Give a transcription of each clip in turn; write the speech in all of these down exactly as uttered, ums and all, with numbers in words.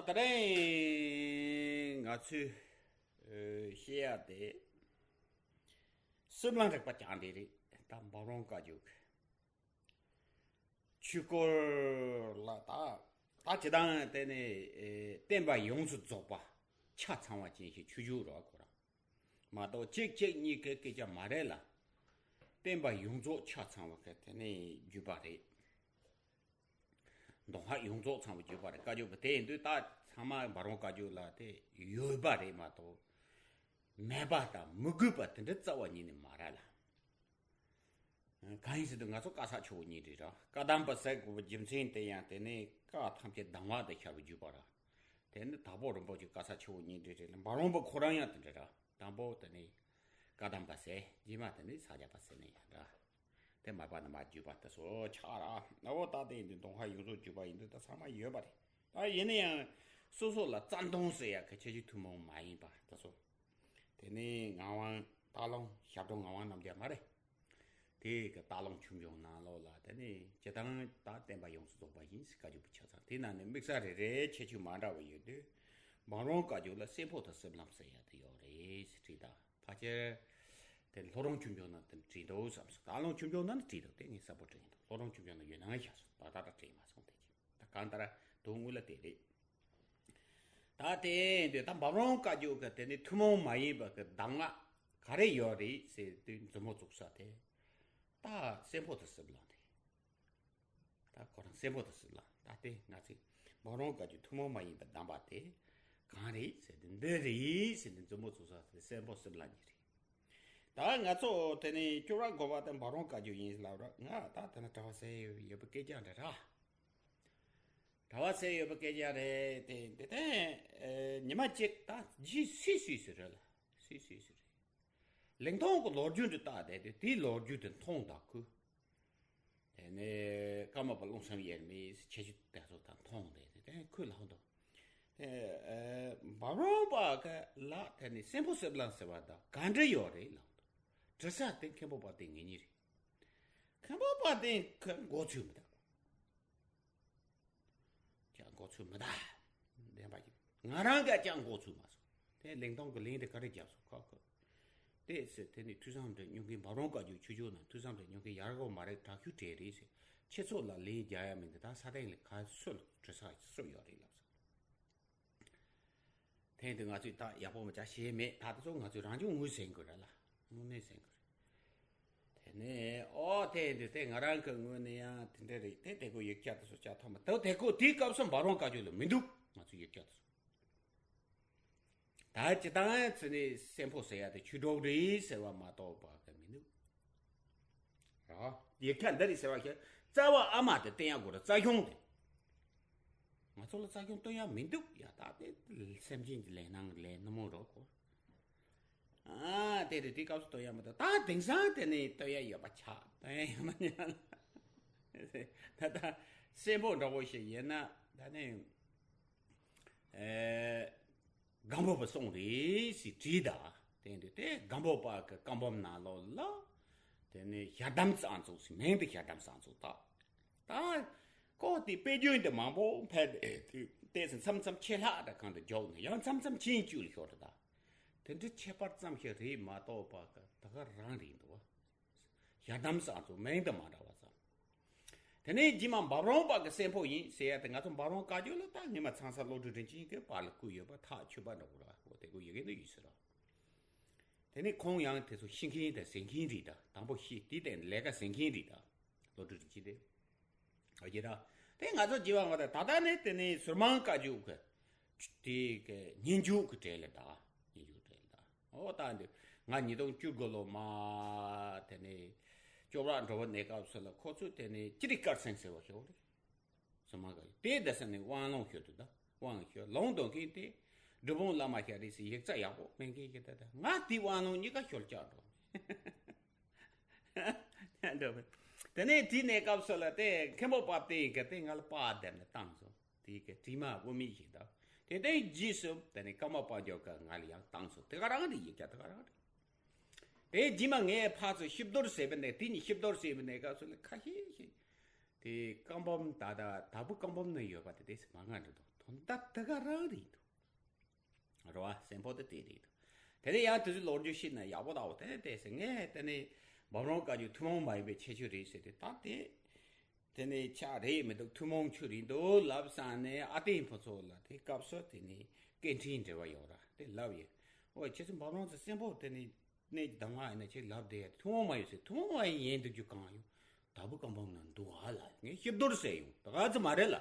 ད་རེས་ང་ཚོས་ཨ་བཤད་ཡ་དེ་སྲིད་ལམ་རིག་པ་རྐྱང་དེ་རེད། ད་འབའ་རོང་བཀའ་བརྒྱུད་ཀྱི་ཆོས་སྐོར་ལ། ད་ད་སྤྱིར་བཏང་དེ་ནི་ཨེ་བསྟན་པ་ཡོངས་སུ་རྫོགས་པ་ཆ་ཚང་བ་ཅན་ཞིག་ཆོས་བརྒྱུད་རེད་ཁོ་རང་མ་གཏོགས་གཅིག་གཅིག་གཉིས་ཀའི་སྐད་ཆ་མ་རེད་ལ། བསྟན་པ་ཡོངས་རྫོགས་ཆ་ཚང་བ་གི་དེ་ནི་བརྒྱུད་པ་རེད། མདོ་སྔགས་ཡོངས་རྫོགས་ཚང་བ་བརྒྱུད་པ་རེད། བཀའ་བརྒྱུད་པ་དེ་ཡིན་དུས་ད་ཚང་མ་འབའ་རོང་བཀའ་བརྒྱུད་ལ་དེ་ཡོད་པ་རེད་མ་གཏོགས། མེད་པ་དང་མི་དགོས་པ་དེ་འདྲ་རྩ་བ་ཉིད་ནས་མ་རེད་ལ། གང་ཡིན་ཟེར་དུས་ང་ཚོ་བཀའ་ས་ཆེ་བོ་གཉིས་རེད་ར། བཀའ་གདམས་པ་ཟེར་དགོས་པའི་རྒྱུ་མཚན་དེ་ཡང་དེ་ནི་བཀའ་ཐམས་ཅད་གདམས་ངག་ཏུ་ཤར་བའི་བརྒྱུད་པ་ར། དེ་ནི་དྭགས་པོ་རིན་པོ་ཆེ་བཀའ་ས་ཆེ་བོ་གཉིས་རེད་རེད་ལ། འབའ་རོང་པ་ཁོ་རང་ཡང་དེ་འདྲ་ར། དང་པོ་དེ་ནི་བཀའ་གདམས་པ་ཟེར། རྗེས་མ་དེ་ནི་ས་སྐྱ་པ་ཟེར་ནི་ཡང་ར། དེ་མ་པ་ན་མ་བརྒྱུད་པ་དེ་ཚོ་ཆགས་ར། ཨ་འོ་ད་དེ་ཡིན་དུས་མདོ་སྔགས་ཡོངས་རྫོགས་བརྒྱུད་པ་ཡིན་དུས་ད་ཚང་མ་ཡོད་པ་རེད། ད་ཡིན་ན་ཡང་སོ་སོ་ལ་རྩ་ལྟུང་ཟེར་ཡ་གི་ཁྱད་ཆོས་ཐུན་མོང་མ་ཡིན་པ་དེ་ཚོ། དེ་ནས་ངག་དབང་སྟག་ལུང་ཞབས་དྲུང་ངག་དབང་རྣམ་རྒྱལ་མ་རེད། དེ་གི་སྟག་ལུང་ཆོས་འབྱུང་ནང་ལོགས་ལ་དེ་ནས་སྤྱིར་བཏང་ད་བསྟན་པ་ཡོངས་སུ་རྫོགས་པ་ཡིན་ཟེར་བཀའ་བརྒྱུད་པའི་ཆ་ཚང་། དེ་ནང་ནས་དམིགས་བསལ་རེ་རེའི་ཁྱད་ཆོས་མ་འདྲ་བ་ཡོད་དུས། འབའ་རོང་བཀའ་བརྒྱུད་ལ་སེམས་པོ་དང་སྲིད་ལམ་ཟེར་ཡ་དེ་ཡོད་རེད་ཟེར་བྲིས་དང་། ཕལ་ཆེར་དེ་ལྷོ་རོང་ཆོས་འབྱུང་ནང་དེ་བྲིས་འདུག་བསམ་སོང་། སྟག་ལུང་ཆོས་འབྱུང་ནང་ནས་བྲིས་འདུག་དེ་ངས་གསལ་པོ་དྲན་གྱི་འདུག་ལྷོ་རོང་ཆོས་འབྱུང་ནང་ཡོད་སྣང་ཤར་སོང་། ད་ལྟ་ད་དྲན་མ་སོང་། དེ་ད་གང་ལྟར་དོན་དངོས་ལ་དེ་རེད། ད་དེ་འདི་ད་འབའ་རོང་བཀའ་བརྒྱུད་ཀྱི་དེ་ནི་ཐུན་མོང་མ་ཡིན་པ་གི་གདམས་ངག་ག་རེ་ཡོད་རེད་ཟེར་དུས་མཛུབ་མོ་བཙུགས་ས་དེ་ད་སེམས་པོ་དང་སྲིད་ལམ་རེད། ད་ཁོ་རང་སེམས་པོ་དང་སྲིད་ལམ། ད་དེ་ང་ཚོས་འབའ་རོང་བཀའ་བརྒྱུད་ཐུན་མོང་མ་ཡིན་པ་གདམས་པ་དེ་གང་རེད་ཟེར་དུས་འདི་རེད་ཟེར་དུས་མཛུབ་མོ་བཙུགས་ས་དེ་སེམས་པོ་སྲིད་ལམ་གཉིས་རེད། ད་ང་ཚོ་དེ་ནི་སྐྱོབ་ར་དགོས་པ་དེ་འབའ་རོང་བཀའ་བརྒྱུད་ཡིན་ལབ་ར། ང་ད་དེ་ན་གྲྭ་པ་ཟེར་ཡོད་པའི་སྐད་ཆ་འདྲ་ར། གྲྭ་པ་ཟེར་ཡོད་པའི་སྐད་ཆ་རེད་དེ། དེ་དེ་ཨེ་ཉི་མ་གཅིག་ད་ཇི་སུས་སུས་སུ་རེད་ལ། སུས་སུས་སུ་རེད། ལིང་ཏོང་གི་ལོ་རྒྱུས་འདི་བལྟས་དེ་དེ་དེའི་ལོ་རྒྱུས་དེ་མཐོང་དང་ཁུ། དེ་ནས་ཀརྨ་པ་ཀློང་གསུམ་དབྱེར་མེད་ཁྱད་ཆོས་དེ་ཚོ་དང་མཐོང་དེ་དེ་དེ་ཁོས་ལབ་འདུག་དེ་ཨེ་འབའ་རོང་བ་ག་ལ་དེ་ནི་སེམས་པོ་སྲིད་ལམ་ཟེར་བ་དང་ག་འདྲ་ཡོད་རེད་ལབ་འདུག་དྲི་ས་དེ་མཁན་པོ་དཔལ་ལྡན་ངེད་གཉིས་རེད། མཁན་པོ་དཔལ་ལྡན་ཁོས་མགོ་ཚོས་མི་འདུག་ཀྱང་མགོ་ཚོས་མི་ད། བདེན་པ་ཡིན། ང་རང་ག་ཀྱང་མགོ་ཚོས་མ་སོང་། དེ་ལིང་ཏོང་གི་ལིང་དེ་ག་རེ་བརྒྱབ་སོང་ཁ་ཁ། དེ་ཟེར་དེ་ནི་ཐོས་བསམ་སྒྲུབ་མྱོང་མཁན་འབའ་རོང་བཀའ་བརྒྱུད་ཆོས་ཕྱོགས་ནང་ཐོས་བསམ་སྒྲུབ་མྱོང་མཁན་ཡག་པོ་མ་རེད། དྲག་ཤུགས་བྲལ་རེད་ཟེར། ཁྱེད་ཚོ་ལ་ལིང་རྒྱག་ཡ་མིན་འདི་ད་ས་སྟེང་ལ་ག་སུ་ལ་དྲི་ས་སུ་ཡོད་རེད་ལབ་སོང་། དེ་འདི་ང་ཚོས་ད་ཡག་པོ་མི་བྱ་ཞེས་མེད། ད་དེ་ཚོ་ང་ཚོས་རང་བྱུང་ངོས་ཟིན་དགོས་ར་ལ། དངོས་གནས་ཟིན་དགོས་རེད། དེ་ནས་ཨོ་དེ་འདི་དེ་ང་རང་གི་ངོས་ནས་ཡང་དེ་འདྲ་རེད། དེ་དེ་གོ་ཡིག་ཆ་དེ་ཚོ་ཆ་ཐོག་མ་ད་དེ་གོ་དེའི་སྐབས་སུ་འབའ་རོང་བཀའ་བརྒྱུད་ལ་མི་འདུག་ང་ཚོའི་ཡིག་ཆ་དེ་ཚོ། ད་སྤྱིར་བཏང་ཚེ་ནི་སེམས་པོ་ཟེར་ཡ་དེ་ཆོས་གྲོགས་རེད་ཟེར་བ་མ་གཏོགས་པ་ག་མི་འདུག་ར། ཡིག་ཆ་འདི་རེད་ཟེར་བ་ཞིག་རྩ་བ་ཨ་མ་དེ་བསྟན་ཡ་དགོས་ར། རྩ་གཞུང་དེ། ང་ཚོ་ལ་རྩ་གཞུང་སྟོན་ཡ་མི་འདུག་ཡ་ད་དེ་སེམས་ཅན་གྱི་ལས་སྣང་ལས་སྣང་མོ་རོ་གོ། ཨ་དེ་དེ་དེ་སྐབས་སུ་སྟོན་ཡ་མི་འདུག་ད་དེང་སང་དེ་ནི་སྟོན་ཡ་ཡོད་པ་ཆགས། སྟོན་ཡ་ཡོད་མ་ཉན་ལ། ད་ད་སེམས་པོ་འདྲ་བོ་ཞིག་ཡིན་ན་ད་ནི་ཨེ། སྒམ་པོ་པ་སོང་རེད་ཟེར་བྲིས་ད། དེ་འདི་དེ་སྒམ་པོ་པ་གི་བཀའ་འབུམ་ནང་ལོགས་ལ། དེ་ནི་ཞལ་གདམས་གསང་མཛོད་ཟེར་མིང་དེ་ཞལ་གདམས་གསང་མཛོད་ད། ད་ཀོ་དེ་དཔེ་རྒྱུན་དེ་མང་པོ་ཕེབས་དེ་དེ་ཚེ་མཚམས་མཚམས་ཆད་ལྷག་དང་གང་དུ་འཇོག་ནས་ཡང་མཚམས་མཚམས་ཆིངས་བཅུ་ལ་ཤོར་ད། དེ་འདྲ་ཁྱད་པར་ཙམ་ཞིག་རེད་མ་གཏོགས་པ་གི་ད་ག་རང་རེད་འདུག་བ། ཞལ་གདམས་གསང་མཛོད་མིང་དང་མ་འདྲ་བ་ཙམ། དེ་ནས་རྗེས་མ་འབའ་རོང་པ་གི་སེམས་པོ་ཡིན་ཟེར་ཡ་དེ་ང་ཚོ་འབའ་རོང་བཀའ་བརྒྱུད་ལ་ད་སྔོན་མ་ཚང་ས་བློ་གྲོས་རིན་ཆེན་གྱི་པར་ལ་བརྐོས་ཡོད་པ་ཐག་ཆོད་པ་འདྲ་བོ་ར་བོ་དེ་གོ་ཡི་གེ་འདི་ཡོད་ཟེར་རོ། དེ་ནས་ཁོང་ཡང་དེ་ཚོ་ཤེས་མཁན་དང་ཟིན་མཁན་རེད་ད། དང་པོ་ཤེས་དེ་དེ་ལས་ཀ་ཟིན་མཁན་རེད་ད། བློ་གྲོས་རིན་ཆེན་དེ། ཨོ་ཡེ་ར། དེ་ང་ཚོ་བགྱི་བ་མ་ད་ད་ལྟ་ནས་དེ་ནས་ཟུར་མང་བཀའ་བརྒྱུད་གི་དེ་གི་སྙན་བརྒྱུད་གི་གྲས་ལ་ད། སྙན་བརྒྱུད་གྲས་ལ་ད། ཨོ་ད་འདི་ང་ཉིས་སྟོང་བཅུ་དགུ་ལོ་མ་དེ་ནས་སྐྱོབ་ར་འགྲོ་བ་གནས་སྐབས་སུ་ལ་ཁོ་ཚོས་དེ་ནས་ཅི་རིགས་དཀར་སེང་ཟེར་བ་ཞིག་ཡོད་རེད། ཟུར་མང་བཀའ་བརྒྱུད་དེ་དེ་ས་ནས་དབང་ལུང་ཞུ་དུ་ད། དབང་ཞུ་ལུང་འདོན་མཁན་དེ་སྒྲུབ་ཕུང་བླ་མ་ཞིག་རེད་ཟེར་ཡིག་ཚགས་ཡག་པོ་སྨན་མཁན་ཞིག་ད་ད་ང་དེ་དབང་ལུང་གཉིས་ཀ་ཞོར་བཅག་འགྲོ། དེ་ནས་དེའི་གནས་སྐབས་སུ་ལ་དེ་མཁན་པོ་དཔལ་ལྡན་གྱིས་དེ་ང་ལ་པར་བསྡེབས་ནས་བཏང་སོང་། དེ་གི་བྲིས་མ་དབུ་མེད་ཞིག་དང་། དེ་དེའི་རྗེས་སུ་དེ་ནས་ཀརྨ་པ་འཇོ་ག་ང་ལ་ཡང་བཏང་སོང་། དེ་ག་རང་རེད། ཡིག་ཆ་དེ་ག་རང་རེད། དེའི་རྗེས་མ་ངས་ཕར་ཚུར་ཤིབ་རྡོར་ཟེར་བ་ནས་དེ་ནི་ཤིབ་རྡོར་ཟེར་བ་ནས་སྐབས་སུ་ལ་ཁ་ཤས་ཤིག་དེ་བཀའ་འབུམ་ད་ད་དྭགས་པོ་བཀའ་འབུམ་ནང་ཡོད་པ་དེ་དེ་མ་ང་འདྲ་འདུག་ད་དེ་ག་རང་རེད་འདུག་རེད་བ། སེམས་པོ་དེ་དེ་རེད་འདུག་དེ་ནས་ཡང་དེ་ཚོའི་ལོ་རྒྱུས་ཤེས་ན་ཡག་པོ་འདུག་དེ་དེ་ཟེར། ངས་དེ་ནས་འབུམ་རམས་བཀའ་བརྒྱུད་ཐུན་མོང་མ་ཡིན་པའི་ཁྱད་ཆོས་རེད་ཟེར་ཏེ། ད་དེ་དེ་ནས་ཆ་རེད་མི་འདུག་ཐུན་མོང་ཆོས་རེད་འདུག་ལབ་ས་ནས། ཨ་ཏིང་ཕུན་ཚོགས་ལ་དེ་སྐབས་སུ་དེ་ནས་སྐད་འཕྲིན་འབྲེལ་བ་ཡོད་ར། དེ་ལབ་ཡོད། ཨོ་ཁྱེད་ཚོ་འབུམ་རམས་ཚོ་སེམས་པོ་དེ་ནས་གནས་ཀྱི་གདམས་ངག་ཡིན་ན་ཁྱེད་ལབ་བསྡད་ཡ། ཐུན་མོང་མ་ཡིན་ཟེར། ཐུན་མོང་མ་ཡིན་ཡིན་འདུག་རྒྱུ་གང་ཡོད། དྭགས་པོ་བཀའ་འབུམ་ནང་འདུག་ཨ་ལ། ངས་ཤིབ་རྡོར་ཟེར་ཡོང་། ད་ག་ཚོད་མ་རེད་ལ།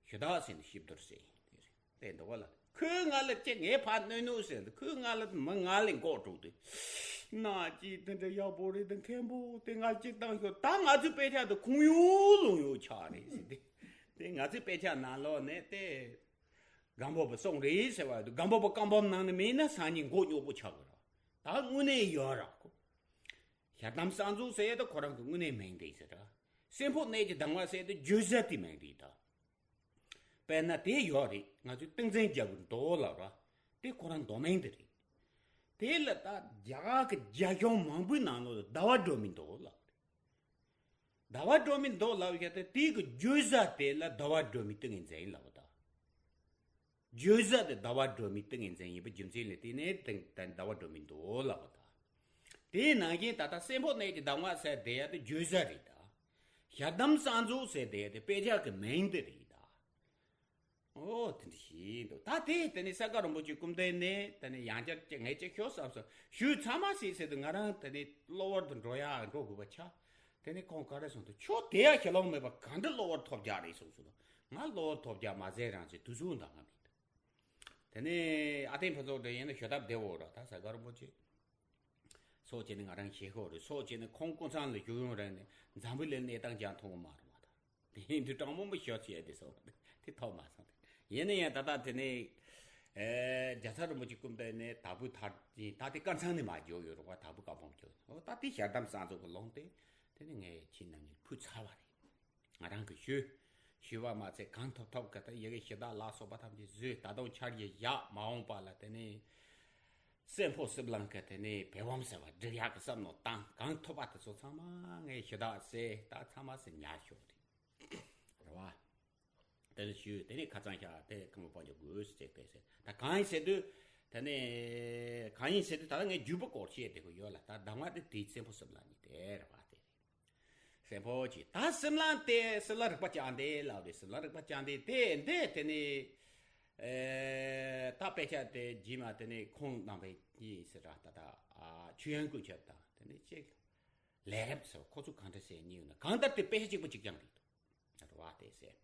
ཞུ་དག་ཟེར་ནས་ཤིབ་རྡོར་ཟེར་ཡིན་དེ་རེད། དེ་འདུག་བ་ལ། ཁོས་ང་ལ་ཅི་ངས་ཕར་གནོད་ནོ་ཟེར་འདུག་ཁོས་ང་ལ་མི་ང་ལས་འགོག་འགྲོ་དུས། ན་ཅི་དེ་འདྲ་ཡག་པོ་རེད། དེ་མཁན་པོ་དེ་ང་ཅི་བཏང་ཤོག་ད་ང་ཚོའི་དཔེ་ཆ་དེ་ཁུངས་ཡོད་ལུང་ཡོད་ཆགས་རེད་ཟེར་ཏེ། དེ་ང་ཚོའི་དཔེ་ཆ་ནང་ལོགས་ནས་དེ་སྒམ་པོ་པ་གསུངས་རེད་ཟེར་བ་དུ། སྒམ་པོ་པ་བཀའ་འབུམ་ནང་ནས་མེད་ན་སང་ཉིན་མགོ་རྙོག་པོ་ཆགས་གི་ར། ད་དངོས་གནས་ཡོད་ར་ཁོ། ཞལ་གདམས་གསང་རྫོགས་ཟེར་ཡ་ད་ཁོ་རང་གི་དངོས་གནས་མིང་དེ་ཟེར་ར། སེམས་ཕོ་གནས་ཀྱི་གདམས་ངག་ཟེར་ཡ་ད་བརྗོད་བྱ་དེ་མིང་རེད་ད། དཔེར་ན་དེ་ཡོད་རེད། ང་ཚོས་ཏིང་འཛིན་རྒྱལ་པོའི་མདོ་ལབ་ར། དེ་ཁོ་རང་མདོ་མིང་དེ་རེད། དེ་ལ་ད་རྒྱ་གར་གྱི་རྒྱ་གཞུང་མང་པོའི་ནང་ལོགས་ལ་ཟླ་བ་སྒྲོན་མེའི་མདོ་ལབ་རེད། ཟླ་བ་སྒྲོན་མེའི་མདོ་ལབ་ཡ་ད་དེ་གི་བརྗོད་བྱ་དེ་ལ་ཟླ་བ་སྒྲོན་མེའི་ཏིང་ངེ་འཛིན་ལབ་ད། བརྗོད་བྱ་དེ་ཟླ་བ་སྒྲོན་མེའི་ཏིང་ངེ་འཛིན་ཡིན་པའི་རྒྱུ་མཚན་ལས་བརྟེན་ནས་ཏིང་ད་ཟླ་བ་སྒྲོན་མེའི་མདོ་ལབ་ད། དེའི་ནང་བཞིན་ད་ལྟ་སེམས་ཕོ་གནས་ཀྱི་གདམས་ངག་ཟེར་དེ་ཡ་དེ་བརྗོད་བྱ་རེད་ད། ཞལ་གདམས་གསང་རྫོགས་ཟེར་དེ་ཡ་དེ་དཔེ་ཆ་གི་མིང་དེ་རེད་ད། ཨོ་དེ་འདྲ་ཞིག་འདུག་ད་དེ་དེ་ནས་ས་ག་རིན་པོ་ཆེ་སྐུ་མདུན་ནས་དེ་ནས་ཡང་བསྐྱར་ཅིག་ངས་ཅིག་ཤོད་བསམ་སོང་། ཞུས་ཚང་མ་ཟིག་ཟེར་དུས་ང་རང་དེ་ནས་གློ་བུར་དུ་འགྲོ་ཡག་འགྲོ་དགོས་པ་ཆགས། དེ་ནས་ཁོང་ག་རེ་གསུངས་འདུག་ཁྱོད་དེ་ཡ་ཞི་ལོང་མེད་པ་ག་འདྲ་གློ་བུར་ཐོལ་རྒྱག་རེད་གསུངས་སོང་། ང་གློ་བུར་ཐོལ་རྒྱག་མ་ཟེར་རང་ཟེར་དུས་ཚོད་འདང་ང་མེད། དེ་ནས་ཨ་ཏིང་ཕུན་ཚོགས་དེ་ཡིན་ན་ཞུ་ཐབས་བདེ་བོ་ར། ད་ས་ག་རིན་པོ་ཆེ་སོགས་བྱས་ནས་ང་རང་ཞེ་ཤོག་རེད། སོགས་བྱས་ནས་ཁོང་སྐུ་ཚང་ལ་བཞུགས་ཡོང་རན་ནས་འཛམ་བུ་གླིང་གནས་སྟངས་ཀྱང་མཐོང་གི་མ་རེད་བ། ད་དེ་ཡིན་དུས་དྲང་མོ་མི་ཤོད་ཅེས་དེ་སོགས་དེ་ཐོབ་མ་སོང་། དེ་ཡིན་ན་ཡང་ད་ལྟ་དེ་ནས་ཨེ་རྒྱལ་ཚབ་རིན་པོ་ཆེ་སྐུ་མདུན་ནས་དྭགས་པོའི་ཐར་ཅིང་ད་དེ་དཀར་ཚང་ནས་མ་བརྗོད་ཡོད་རུང་བ། དྭགས་པོའི་བཀའ་འབུམ་བརྗོད། འོ་ད་དེ་ཞལ་གདམས་གསང་རྫོགས་ཀྱི་ལུང་དེ་དེ་ནས་ངས་ཁྱེད་རྣམས་ཉིད་ཕུལ་ཚར་བ་རེད། ང་རང་གིས་ཞུས། ཞུས་པ་མ་ཚད་གང་ཐུབ་ཐུབ་གི་ད་ཡི་གེ་ཞུ་དག་ལ་སོགས་པ་ཐམས་ཅད་བཟོས། ད་དུང་འཆར་གཞི་བཞག་མ་འོངས་པ་ལ་དེ་ནས་སེམས་ཕོ་སྲིད་གླིང་གི་དེ་ནས་བོད་འབུམ་ཟེར་བ་སྒྲིག་ཡག་གི་བསམ་མནོ་བཏང་། གང་ཐུབ་པ་དེ་ཚོ་ཚང་མ་ངས་ཞུ་དག་བྱས། ད་ཚང་མ་ཟེར་ཉར་ཤོག་རེད། རེད་བ། དེ་ནས་ཞུས། དེ་ནས་ཁ་སང་ཤག་དེ་ཁ་མོ་པ་འཇོག་དགོས་ཟེར་བྱས་ཏེ་ཟེར། ད་གང་ཡིན་ཟེར་དུས་དེ་ནས་གང་ཡིན་ཟེར་དུས་ད་ལྟ་ངས་བརྒྱུད་པ་སྐོར་བཤད་བསྡད་དགོས་ཡོད་ལ། ད་གདམས་ངག་དེ་དེའི་སེམས་ཕོ་སྲིད་གླིང་གཉིས་དེ་རེད་བ། དེ་རེད། སེམས་ཕོ་ཅིག་ད་སེམས་གླིང་དེ་སྲིད་གླིང་རིག་པ་བཅངས་ཏེ་ལབ་རེད། སྲིད་གླིང་རིག་པ་བཅངས་ཏེ་དེ་འདི་དེ་ནས་ཨེ་ད་དཔེ་ཆ་དེ་རྗེས་མ་དེ་ནས་ཁོང་རྣམ་པས་ཡིན་ཟེར་ར། ད་ལྟ་ཨ་ཆོས་དབྱིངས་སྐུ་ཁྱབ་དང་དེ་ནས་ཅིག་ལས་རབ་ཚོ་ཁོ་ཚོ་གང་འདྲ་ཟེར་ཉེ་ཡོད་ན། གང་ལྟར་དེ་དཔེ་ཆ་གཅིག་པ་གཅིག་རྐྱང་རེད་འདུག་རེད་བ། དེ་ཟེར་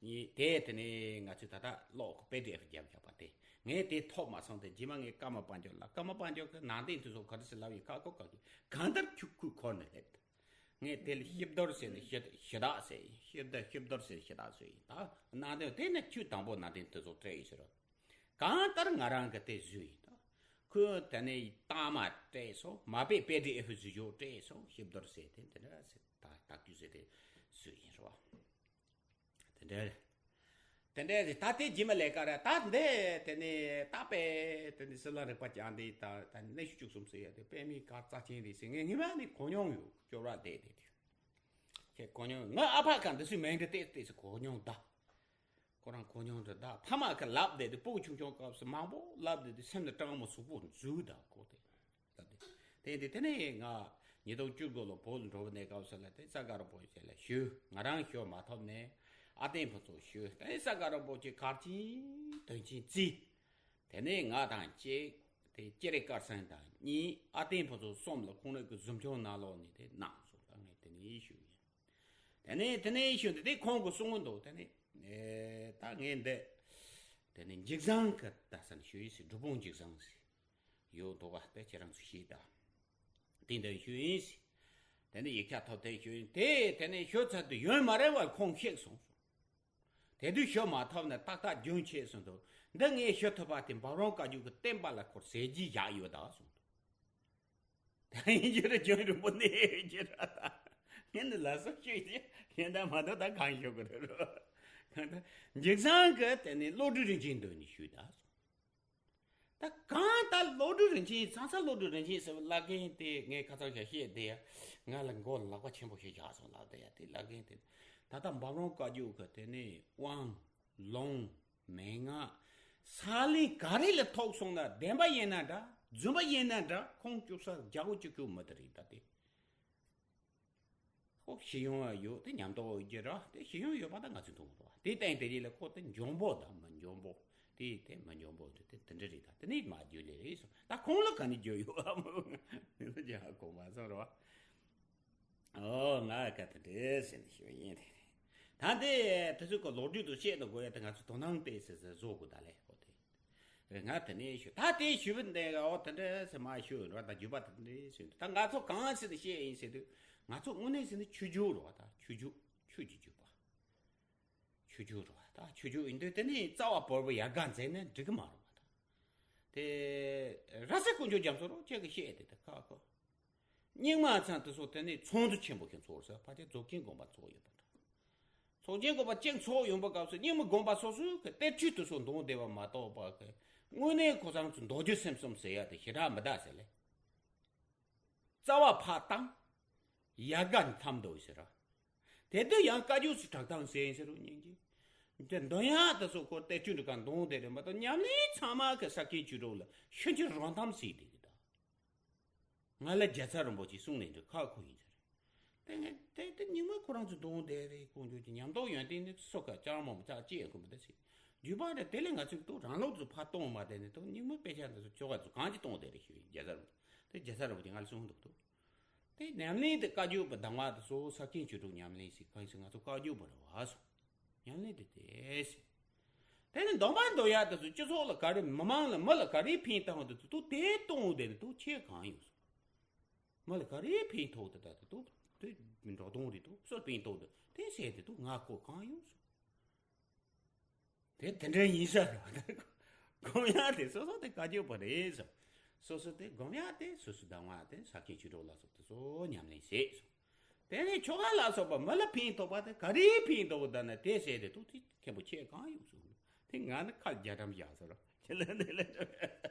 ཉིད་དེ་དེ་ནས་ང་ཚོས་ད་ལྟ་ཀློག་གི་པི་ཌི་ཨེཕ་རྒྱབ་བཞག་པ་དེ་ངས་དེ་ཐོབ་མ་སོང་། དེ་རྗེས་མ་ངས་ཀརྨ་པཎ་ཆེན་ལ། ཀརྨ་པཎ་ཆེན་གྱིས་ནང་དོན་དེ་ཚོ་ག་རེ་ཟེར་ལབ་ཡིན་ཁ་ཁོ་ག་གི་གང་ལྟར་ཁྱུག་ཁུག་ཁོ་ནས་སླེབས། ངས་དེ་ལ་ཤིབ་རྡོར་ཟེར་ནས་ཞུ་ཞུ་དག་ཟེར་ཡིན། ཤིབ་རྡོར་ཤིབ་རྡོར་ཟེར་ཞུ་དག་ཟེར་ཡིན། ད་ནང་དོན་དེ་ནས་ཁྱོད་དང་པོ་ནང་དོན་དེ་ཚོ་སྤྲད་ཡིན་ཟེར་རོ། གང་ལྟར་ང་རང་གི་དེ་བཟོས་ཡིན་ད། ཁོས་དེ་ནས་རྟགས་མ་སྤྲད་སོང་། མ་དཔེ་པི་ཌི་ཨེཕ་བཟོས་ཆོག་སྤྲད་སོང་། ཤིབ་རྡོར་ཟེར་དེ་དེ་འདྲ་ཟེར་ད་ད་དུས་ཟེར་དེ་བཟོས་ཡིན་རོ། དེ་འདྲ་དེ་འདྲ་རེད། ད་དེ་རྗེས་མ་ལས་ཀ་ར་ད་འདི་དེ་ནས་ད་དཔེ་དེ་ནས་སྲིད་གླིང་རིག་པ་བཅངས་ཏེ་ད་ད་གནས་ཤུལ་བཅུ་གསུམ་ཟེར་ཡ་དེ་དཔེ་མི་ག་རྩ་ཆེན་རེད་ཟེར། ངས་ངེས་པ་ནས་གོ་མྱོང་ཡོད། སྐྱོར་བ་བསྡད་དེ་དུས་ཁྱེད་གོ་མྱོང་། ང་ཨ་ཕ་ག་འདི་ཚོའི་མིང་འདི་ཏེ་ཏེ་ཟེར་གོ་མྱོང་ད། ཁོ་རང་གོ་མྱོང་འདི་ད་ཕ་མ་གི་ལབ་བསྡད་དུས། སྤུ་གུ་ཆུང་ཆུང་སྐབས་སུ་མང་པོ་ལབ་བསྡད་དུས་སེམས་ལ་སྐྲག་མོ་གཟུགས་པོ་འཛུལ་ད་ཁོ་དེ། ལབ་དེ། དེ་དེ་དེ་ནས་ང་ཉིས་སྟོང་བཅུ་དགུ་ལོ་བོད་ལ་འགྲོ་བའི་གནས་སྐབས་སུ་ལ་དེ་ས་ག་རིན་པོ་ཆེ་ལ་ཞུས། ང་རང་ཞུ་མ་ཐུབ་ནས་ཨ་ཏིང་ཕུན་ཚོགས་ཞུས། དེ་ས་ག་རིན་པོ་ཆེ་གར་ཆེན་དོན་ཆེན་བརྩིས། དེ་ནས་ང་དང་གཅིག་དེ་སྐྱེ་རེ་དཀར་སེང་དང་གཉིས། ཨ་ཏིང་ཕུན་ཚོགས་གསུམ་ལ་ཁོང་རང་གི་གཟིམ་ཆུང་ནང་ལོགས་ནས་དེ་གནང་སོང་། ད་ངས་དེ་ནས་ཞུས་ཡིན། དེ་ནས་དེ་ནས་ཞུས་འདི་དེ་ཁོང་གིས་གསུང་གི་འདུག་དེ་ནས་ཨེ་ད་ངས་འདི་དེ་ནས་འཇིགས་བཟང་གི་ད་ས་ནས་ཞུ་ཡིན་ཟེར། སྒྲུབ་ཕུང་འཇིགས་བཟང་ཟེར། ཡོད་འདུག་ག་དེ་ཁྱེད་རང་ཚོ་ཤེས་ད། དེ་འདྲ་ཞུ་ཡིན་ཟེར། དེ་ནས་ཡིག་ཆ་ཐོབ་དེ་ཞུ་ཡིན། དེ་དེ་ནས་ཞུ་ཚར་དུས་ཡོད་མ་རེད་བ། ཁོང་གཤེགས་སོང་། དེ་དུས་ཞུ་མ་ཐུབ་ནས་ཏག་ཏག་རྒྱུན་ཆད་སོང་འདུག་འདི་ངས་ཞུ་ཐུབ་པ་དེ་འབུམ་རམས་བཀའ་བརྒྱུད་ཀྱི་བསྟན་པ་ལ་ཁོར་ཟས་བརྗིད་བཞག་ཡོད་ད་གསུངས་འདུག་ད་ཡིན་གྱི་རེད། རྒྱུན་རིང་པོ་གནས་ཡོད་ཀྱི་རེད། ད་ངས་འདི་ལ་སོགས་ཞུས་ཏེ་ཡིན་ད་མ་གཏོགས་ད་གང་ཞུ་དགོས་རེད་རོ། གང་ལྟར་འཇིགས་བཟང་གི་དེ་ནས་བློ་གྲོས་རིན་ཆེན་མདོ་ནས་ཞུས་ད། ད་གང་ལྟར་བློ་གྲོས་རིན་ཆེན། ཚང་ས་བློ་གྲོས་རིན་ཆེན་ཟེར་བ་ལབ་མཁན་དེ་ངས་ཁ་སང་ཞིག་བཤད་དེ་ཡ། ང་ལ་མགོ་ལག་པ་ཆེན་པོ་ཞིག་བཞག་སོང་ལབ་དེ་ཡ། དེ་ལབ་མཁན་དེ་ད་ལྟ་འབུམ་རམས་བཀའ་བརྒྱུད་གི་དེ་ནས་དབང་ལུང་ མན་ངག་ས་ལེ་ག་རེ་ལ་ཐོགས་སོང་ན། བདེན་པ་ཡིན་ན་འདྲ། རྫུན་པ་ཡིན་ན་འདྲ། ཁུངས་བཅུག་ས་རྒྱག་གོ་བཅུག་གོ་མི་དེ་རེད་ད་དེ། ཁོ་ཤེས་ཡོན་ཡོད་དེ་ཉམས་རྟོགས་ཡོད་རྒྱུ་ར། དེ་ཤེས་ཡོན་ཡོད་པ་ད་ང་ཚོས་མཐོང་རོགས། དེ་སྟེང་དེ་རིགས་ལ་ཁོ་དེ་འཇོན་པོ་དང་མི་འཇོན་པོ། དེ་དེ་མི་འཇོན་པོ་དེ་དེ་དེ་འདྲ་རེད་ད། དེ་ནས་མ་རྒྱུས་ལས་རེད་སོང་། ད་ཁོང་ལ་ག་ནས་རྒྱུས་ཡོད་ཨ་མོ། དེ་ཚོ་ཀྱང་གོ་མ་སོང་རོགས། ཨོ་ང་ག་དེ་འདྲས་ཟེར་ནས་ཞུ་ཡིན་དེ། ད་དེ་དེ་ཚོ་གི་ལོ་རྒྱུས་དུ་བཤད་དུ་དགོས་ཡ་དེ་ང་ཚོ་དོ་སྣང་སྤེལ་ཟེར་ཟེར་བཟོ་དགོས་ད་ལས་ཁོ་དེ། ང་དེ་ནས་ཞུ། ད་དེ་ཞུ་བ་འདི་ཨོ་དེ་འདྲ་ཟེར་མ་ཞུ་རོགས། ད་རྒྱུད་པ་དེ་འདྲ་ཟེར་འདུག་ད་ང་ཚོ་གང་ཟེར་ནས་བཤད་ཡིན་ཟེར་དུས། ང་ཚོ་དངོས་གནས་ཟེར་ན་ཆོས་རྒྱུད་རོགས། ད་ཆོས་རྒྱུད། ཆོས་ཀྱི་རྒྱུད་པ། ཆོས་རྒྱུད་རོགས། ད་ཆོས་རྒྱུད་ཡིན་དུས་དེ་ནས་རྩ་བ་བོར་བ་ཡར་ག་འཛེགས་ན་འགྲིག་གི་མ་རེད་པ། ད་དེ་ར་སེ་དཀོན་མཆོག་རྒྱ་མཚོ་རོགས་ཁྱེད་ཀྱི་བཤད་དེ་ད་ཁ་ཁོ། རྙིང་མ་ཚང་དེ་ཚོ་དེ་ནས་ཚོགས་འདུ་ཆེན་པོ་ཞིག་ཚོགས་ཟེར། ཕལ་ཆེར་རྫོགས་ཆེན་དགོན་པ་ཚོགས་ཡོད་པ་འདྲ། རྫོགས་ཆེན་དགོན་པ་གཅིག་ཚོགས་ཡོང་པའི་སྐབས་སུ་རྙིང་མ་དགོན་པ་སོ་སོའི་གི་གཏེར་ཆོས་དེ་ཚོ་འདོན་བསྡད་པ་མ་གཏོགས་པ་གི། དངོས་གནས་ཁོ་ཚང་ཚོ་མདོ་རྒྱུད་སེམས་གསུམ་ཟེར་ཡ་དེ་ཞེ་དྲག་མི་གདའ་ཟེར་ལེ། རྩ་བ་ཕར་བཏང་། ཡར་ག་མཐའ་འདོན་ཟེར་ར། དེ་དུས་ཡང་བཀའ་བརྒྱུད་སུ་གྲགས་སྟངས་ཟེར་ཡིན་ཟེར་རོ་སྙིང་རྗེ། དེ་འདོན་ཡ་དེ་ཚོ་ཁོ་གཏེར་ཆོས་འདྲ་ག་འདོན་བསྡད་རེད་མ་གཏོགས། ཉམས་ལེན་ཚང་མ་གི་ས་ཁྱད་ཆོས་གྲོགས་ལ་ཤིན་ཏུ་རང་གཏམ་ཟེར་དེ་གི་ད། ང་ལ་རྒྱལ་ཚབ་རིན་པོ་ཆེས་གསུངས་ནས་འདྲ་ཁག་ཁུ་ཡིན་ཟེར། དེ་ངས་དེ་དེ་རྙིང་མ་ཁོ་རང་ཚོ་འདོན་བསྡད་རེད། དཀོན་མཆོག་གི་ཉམས་རྟོགས་ཡོན་ཏན་ནི་སོ་ཁ་ཅང་མང་པོ་ཅག་ཅེས་ཁོ་མི་ད་ཟེར། རྒྱུད་པ་རེད། དེ་ལས་ང་ཚོས་ཏོ་རང་ལོག་ཏུ་ཕར་གཏོང་མ་བསྡད་ནས་ཏོ་རྙིང་མ་དཔེ་ཆ་འདི་ཚོ་ཁྱོ་ག་ཚོ་གང་ཅི་གཏོང་བསྡད་རེད་ཞུ་ཡིན། རྒྱལ་ཚབ་རིན་པོ་དེ་རྒྱལ་ཚབ་རིན་པོ་ཆེ་ང་ལ་གསུངས་འདུག་ཏོ། དེ་ཉམས་ལེན་དེ་བཀའ་བརྒྱུད་པ་གདམས་ངག་དེ་ཚོ་ས་ཁྱད་ཆོས་གྲོགས་ཉམས་ལེན་ཞིག་གང་ཞིག་ང་ཚོ་བཀའ་བརྒྱུད་པ་རེད་བ་སོ། ཉམས་ལེན་དེ་དེ་ཟེར། དེ་ནི་སྡོམ་པ་འདོན་ཡག་དེ་ཚོ་སྤྱི་ཚོགས་ལ་ག་རེ་མི་མང་ལ་མི་ལ་ག་རེ་ཕན་བཏང་བ་དེ་ཚོ་དེ་གཏོང་དེ་ནི་དེ་ཆེ་གང་ཡོད་སོ། མི་ལ་ག་རེ་ཕན་ཐོགས་དེ་ད་དེ་དེ་འགྲོ་སྟོང་རེད་དོ། སུ་ཕན་ཐོགས་དེ་དེ་ཟེར་དེ་དེ་ང་ཁོ་གང་ཡོད་སོ། དེ་དེ་འདྲ་ཡིན་ས་རེད། སྒོམ་ཡག་དེ་སོ་སོ་དེ་བཀའ་བརྒྱུད་པ་རེད་ཟེར། སོ་སོ་དེ་སྒོམ་ཡག་དེ་སོ་སོ་གདམས་ངག་དེ་ས་ཁྱད་ཆོས་གྲོགས་ལ་སོགས་དེ་ཚོ་ཉམས་ལེན་བྱེད་ཟེར། དེ་ནས་ཁྱོ་ག་ལ་སོགས་པ་མི་ལ་ཕན་ཐོགས་པ་དེ་ག་རེ་ཕན་ཐོགས་ད་ན་དེ་ཟེར་དེ་དུ་དེ་མཁན་པོ་ཆེ་གང་ཡོད་ཟེར། དེ་ང་ནི་ཁ་རྒྱ་གྲམ་བཞག་ཟེར་རོ། ཁྱེད་ལ་འདི་ལ་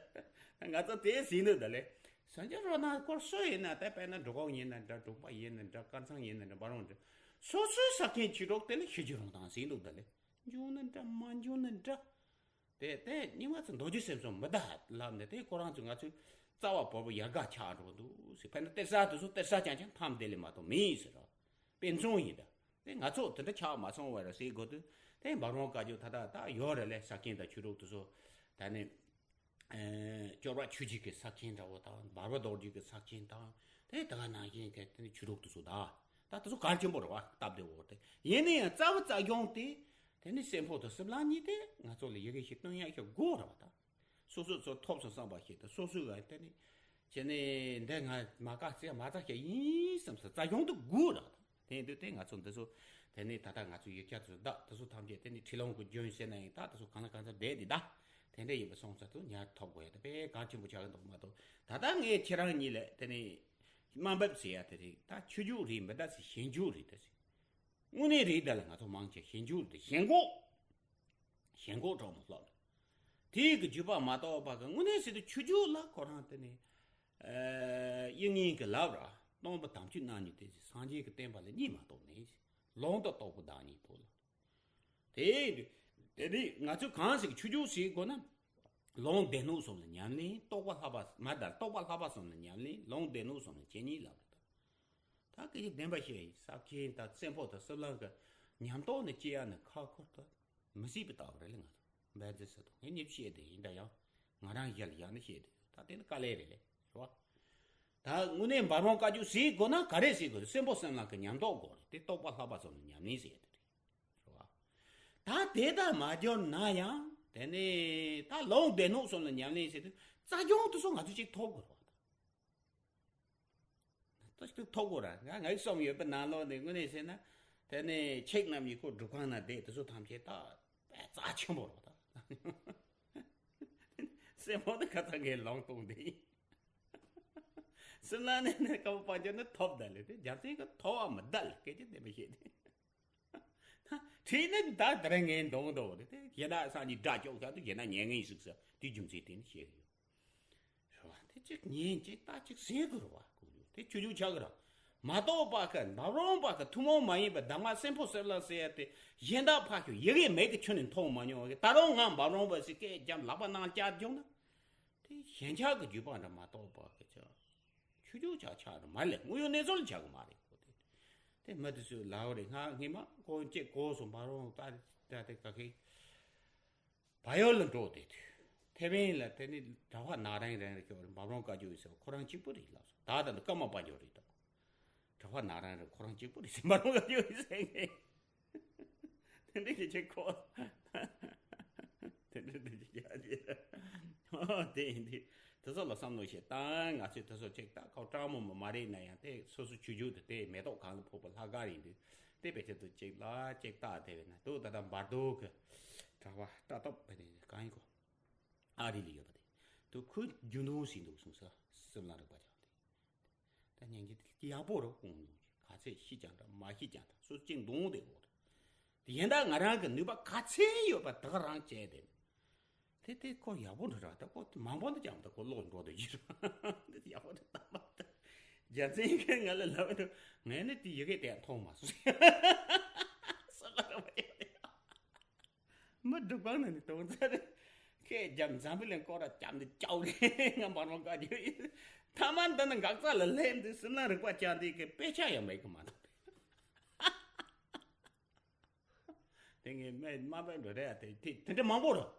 ང་ཚོ་དེ་ཟིན་ནོ་ད་ལེ། སངས་རྒྱས་རོ་ན་སྐོར་སུ་ཡིན་ན་དེ་དཔེར་ན་འབྲུག་གོང་ཡིན་ན་འདྲ། འབྲུག་པ་ཡིན་ན་འདྲ། དཀར་ཚང་ཡིན་ན་འདྲ། འབའ་རོང་འདྲ། སོ་སོའི་ས་ཁྱད་ཆོས་གྲོགས་དེ་ལ་ཤེས་རྒྱུ་རང་དང་ཟིན་ནོ་ད་ལེ། འཇུག་ནི་འདྲ་མ་འཇུག་ནི་འདྲ། དེ་དེ་རྙིང་མ་ཚོ་མདོ་རྒྱུད་སེམས་གསུམ་མི་གདའ་ལབ་ནས་དེ་ཁོ་རང་ཚོ་ང་ཚོའི་རྩ་བ་བོར་བ་ཡར་ག་ཆགས་འགྲོ་འདུག་ཟེར། ཕན་ན་གཏེར་གསར་དེ་ཚོ་གཏེར་གསར་རྐྱང་རྐྱང་ཐམ་དེ་ལས་མ་གཏོགས་མི་ཡིན་ཟེར་རོ། དཔེ་མཚོན་ཡིན་ད། དེ་ང་ཚོ་དེ་འདྲ་ཆགས་མ་སོང་བ་ར་ཟེར་དགོས་དུས། དེ་འབར་བང་བཀའ་བརྒྱུད་ད་ལྟ་ད་ཡོད་རེད་ལས། ས་ཁྱད་དང་ཆོས་གྲོགས་དེ་ཚོ་ད་ནི། ཨེ་སྐྱོར་བ་ཆོས་བརྒྱུད་ཀྱི་ས་ཁྱད་འདྲ་བོ་དང་། འབར་བ་རྡོ་རྗེ་གི་ས་ཁྱད་དང་། དེ་ད་ག་ནང་བཞིན་གྱི་དེ་ནི་ཆོས་གྲོགས་དེ་ཚོ་ད། ད་དེ་ཚོ་གལ་ཆེན་པོ་རེད་བ། སྟབས་བདེ་བོ་དེ་ཡིན་ན་ཡང་རྩ་བ་རྩ་རྒྱུན་དེ། དེ་ནི་སྲིན་ཕོ་དང་སྲིན་ལག་གཉིས་དེ་ང་ཚོ་ལ་ཡི་གེ་ཞིག་སྟོན་ཡག་ཞིག་དགོས་རེད་བ་ད། སོ་སོ་ཚོ་ཐོབ་སོང་བསམ་པ་ཞིག་དང་། སོ་སོའི་ང་དེ་ནི་བྱས་ནས་འདི་ང་མ་དཀའ་ཚེགས་མ་ཚ་ཞིག་ཡིན་བསམ་སོང་། རྩ་རྒྱུན་དུ་དགོས་རེད་བ་ད། དེ་ཡིན་དུས་དེ་ང་ཚོ་འདི་ཚོ་དེ་ནི་ད་ལྟ་ང་ཚོ་ཡིག་ཆ་དེ་ཚོ་ད་དེ་ཚོ་ཐམས་ཅད་དེ་ནི་ཁྲིད་ལམ་གྱི་རྒྱུན་ཟེར་ན་ཡང་ད་དེ་ཚོ་གང་ལ་གང་འཚམ་བསྡད་དེ་ད། དེ་འདྲ་ཡིན་པ་སོང་ཙང་དུ་ཉར་ཐོབ་དགོས་ཡ་དེ་དཔེ་གལ་ཆེན་པོ་ཆགས་ཀྱི་འདུག་མ་གཏོགས། ད་ལྟ་ངས་ཁྱེད་རང་གཉིས་ལ་དེ་ནི་དམའ་འབེབས་ཟེར་ཡ་དེ་རེད། ད་ཆོས་རྒྱུད་རེད་མི་ད་ཟེར། ཞེན་རྒྱུད་རེད་ད་ཟེར། དངོས་གནས་རེད། ད་ལ་ང་ཚོ་མང་ཆེ་ཞེན་རྒྱུད་རེད། ཞེན་ཁོག་ཞེན་ཁོག་གྲོགས་མོ་ལྷོད་ལ། དེའི་གི་རྒྱུད་པ་མ་གཏོགས་པ་གི་དངོས་གནས་ཟེར་དུས་ཆོས་རྒྱུད་ལ་ཁོ་རང་དེ་ནི། ཨ་དབྱིག་གཉེན་གྱི་ལབ་ར། སྟོང་པ་དམ་ཆོས་རྣམ་གཉིས་ཏེ་སངས་རྒྱས་ཀྱི་བསྟན་པ་ལ་གཉིས་མ་གཏོགས་མེད། ལུང་དང་རྟོགས་པ་བདག་ཉིད་དོ་ལ། དེ་དེ་དེ་ང་ཚོས་གང་ཞིག་ཆོས་རྒྱུད་ཟེར་དགོས་ན། ལུང་སྡེ་སྣོད་གསུམ་ལ་ཉམས་ལེན། རྟོགས་པ་ལྷག་པ་མ་དང་རྟོགས་པ་ལྷག་པ་གསུམ་ལ་ཉམས་ལེན། ལུང་སྡེ་སྣོད་གསུམ་ལ་བྱེད་སྙིང་ལབ་རེད་ད། ད་སྐད་ཆ་བདེན་པ་བཤད་ཡིན། ས་ཁྱད་དང་སྲིན་ཕོ་དང་སྲིན་ལག་གི་ཉམས་རྟོགས་ནི་སྐྱེ་ཡ་ནི་ཁག་ཁུར་དུ་མི་སྲིད་པའི་ལྟ་བ་རེད་ལ། ང་ཚོ་འབད་རྩོལ་ཟེར་དང་ངས་ཉིད་བཤད་དེ་ཡིན། ད་ཡང་ང་རང་ཡལ་ཡང་ནི་བཤད་དེ་ཡོད། ད་དེ་ནི་དཀའ་ལས་རེད་ལས་རེད་བ། ད་དངོས་གནས་འབར་བང་བཀའ་བརྒྱུད་ཟེར་དགོས་ན་ག་རེ་ཟེར་དགོས་རེད། སྲིན་པོ་སྲིན་ལག་གི་ཉམས་རྟོགས་དགོས་རེད། དེ་རྟོགས་པ་ལྷག་པ་སོགས་ལ་ཉམས་ལེན་ཟེར་ཡ་དེ་རེད། རེད་བ། ད་དེ་ལྟར་མ་གྱུར་ན་ཡང་དེ་ནས་ད་ལུང་སྡེ་སྣོད་གསུམ་ལ་ཉམས་ལེན་ཟེར་དུས་རྩ་རྒྱུན་དེ་ཚོ་ང་ཚོས་ཅིག་ཐོབ་དགོས་རེད་བ། ད་ཅིག་ཐོབ་དགོས་ར། ང་ངའི་གསུངས་ཡོད་པའི་ནང་ལོགས་ནས་དངོས་གནས་བཤད་ན། དེ་ནས་ཁྱེད་རྣམས་ཡི་ཁོ་སྒྲུབ་ཁང་ན་བསྡད་དེ་ཚོ་ཐམས་ཅད་ད་རྩ་ཆེན་པོ་རེད་བ་ད། སྲིན་མོ་ནི་ཁ་ཚ་ངའི་ལུང་སྟོང་དེ་ཡིན། སྲིན་ལག་ནི་ནི་ཀ་བ་པ་ཅོ་ནི་ཐོབ་ད་ལེ། དེ་རྒྱལ་སྲས་ཀྱི་ཐོབ་བ་མི་ད་ལེ། སྐད་ཆ་བདེན་པ་བཤད་དེ། ཁྲིད་ནི་ད་དེ་རིང་ངའི་འདོང་འདོང་རེད་དེ། གཞན་དག་སང་ཉིན་དགྲ་བཅོམ་ཤག་ཏུ་གཞན་དག་ཉན་ངེས་ཟིག་ས་དེའི་རྒྱུ་མཚན་དེ་ནི་བཤད་གི་ཡོད། རེད་བ། དེ་གཅིག་ཉན་གཅིག་ལྟ་གཅིག་ཟེར་དགོས་རེད་བ། ཁོང་ཚོ་དེ་ཆོས་རྒྱུད་ཆགས་གི་རེད། མ་གཏོགས་པ་ཁ་འབབ་རོང་པ་ཁ་ཐུན་མོང་མ་ཡིན་པའི་གདམས་ངག་སེམས་ཕོ་སེམས་ལ་ཟེར་ཡ་དེ་གཞན་དག་ཕ་ཁྱོད་ཡི་གེ་མེད་ཀི་ཁྱོན་ནས་མཐོང་མ་མྱོང་བ་གི། ད་རུང་ང་འབབ་རོང་པ་ཞིག་སྐད་རྒྱབ་ལག་པ་ནང་བཅག་རྒྱུ་ན། དེ་གཞན་ཆགས་ཀྱི་རྒྱུད་པ་འདྲ་མ་གཏོགས་པ་གི་ཆ། ཆུ་རྒྱུ་ཆགས་ཆགས་རུ་མ་ལས་དངོས་ཡོད་གནས་ཚུལ་ཆགས་གི་མ་རེད་ཁོ་དེ། དེ་མི་དེ་ཚོས་ལའོ་རེད། ང་ངེས་མ་ཁོ་གཅིག་གོ་སོང་འབབ་རོང་ད་ད་དེ་ག་གི། བལ་ཡུལ་ལ་འགྲོ་བསྡད་དུས། ཐེ་ཝན་ལ་དེ་ནི་གྲྭ་པ་ན་རན་རན་རེ་ཤོར་རེ་འབབ་རོང་བཀའ་བརྒྱུད་ཡིན་ཟེར་བ་ཁོ་རང་གཅིག་པུ་རེད་ལབ་སོང་། ད་ད་ལྟ་ཀརྨ་དཔལ་འབྱོར་རེད་དོ། གྲྭ་པ་ན་རན་རེ་ཁོ་རང་གཅིག་པུ་རེད་ཟེར་འབབ་རོང་བཀའ་བརྒྱུད་ཡིན་ཟེར་ངེས། དེ་འདྲ་གི་ཆེ་ཁོ། དེ་འདྲ་འདྲ་གི་ཡ་གི། ཨོ་དེ་ཡིན་དུས། དེ་ཚོ་ལ་བསམ་བློ་ཞིག་བཏང་། ང་ཚོས་དེ་ཚོ་ཅིག་ད་ཁོ་སྤྲང་མོ་མ་མ་རེད་ན་ཡང་དེ་སོ་སོ་ཆུང་ཆུང་དུ་དེ་མེ་ཏོག་གང་ལ་ཕོག་པ་ལྷག་དཀར་ཡིན་དུས། དེ་བེད་སྤྱོད་དུ་གཅིག་ལ་གཅིག་བཏགས་དེ་བས་ན་དུ་ད་ལྟ་འབར་རྡོ་གི་གྲྭ་པ་སྐྲ་སྟོབས་བས་ནས་གང་ཡིན་གོ། ཨ་རི་ལ་ཡོད་པ་དེ་དུ་ཁོས་རྒྱུ་ནོར་ཞིག་འདུག་གསུངས་ས་སེམས་ལ་རིག་པ་ཆགས་ཏེ། ད་སྙན་གྱི་དེ་ཡག་པོ་རུ་ཁོང་ག་ཚད་ཤི་ཀྱང་འདྲ་མ་ཤི་ཀྱང་འདྲ་སོ་སྐྱེ་འདོང་དེ་འོ་རེད། དེ་ཡན་ད་ང་རང་གི་ནུས་པ་ག་ཚད་ཡོད་པ་དག་རང་བྱས་ཏེ། དེ་དེ་ཁོ་ཡག་པོ་འདྲ་ར་ད་ཁོ་མང་པོ་འདི་ཀྱང་ད་ཁོ་ལོག་འགྲོ་དུ་ཡིན་ར། འདི་ཡག་པོ་འདྲ་ད་མ་ད། རྒྱལ་མཚན་གྱིས་ང་ལ་ལབ་འདུག་ངས་ནི་དེ་ཡི་གེ་དེ་མཐོང་མ་སོང་། ས་ལ་ར་བ་ཡ་དེ། མི་སྒྲུབ་པ་ནི་ནི་དོན་ཚ་རེད། ཁས་རྒྱབ་འཛམ་བུ་གླིང་སྐོར་ར་རྒྱབ་འདི་ཅའོ་རེད། ང་མ་རོང་དགའ་རྒྱུ་ཡིན། ཐ་མ་འདི་ནི་འགག་རྩ་ལ་སླེབས་འདི་སེམས་ལ་རིག་པ་ཅན་འདི་གི་དཔེ་ཆ་ཡང་མེད་གི་མ་གཏོགས། དེ་ངས་སྨྲས་མ་པའི་འགྲོ་རེད་ཡ། དེ་དེ་དེ་འདྲ་མང་པོ་རེད།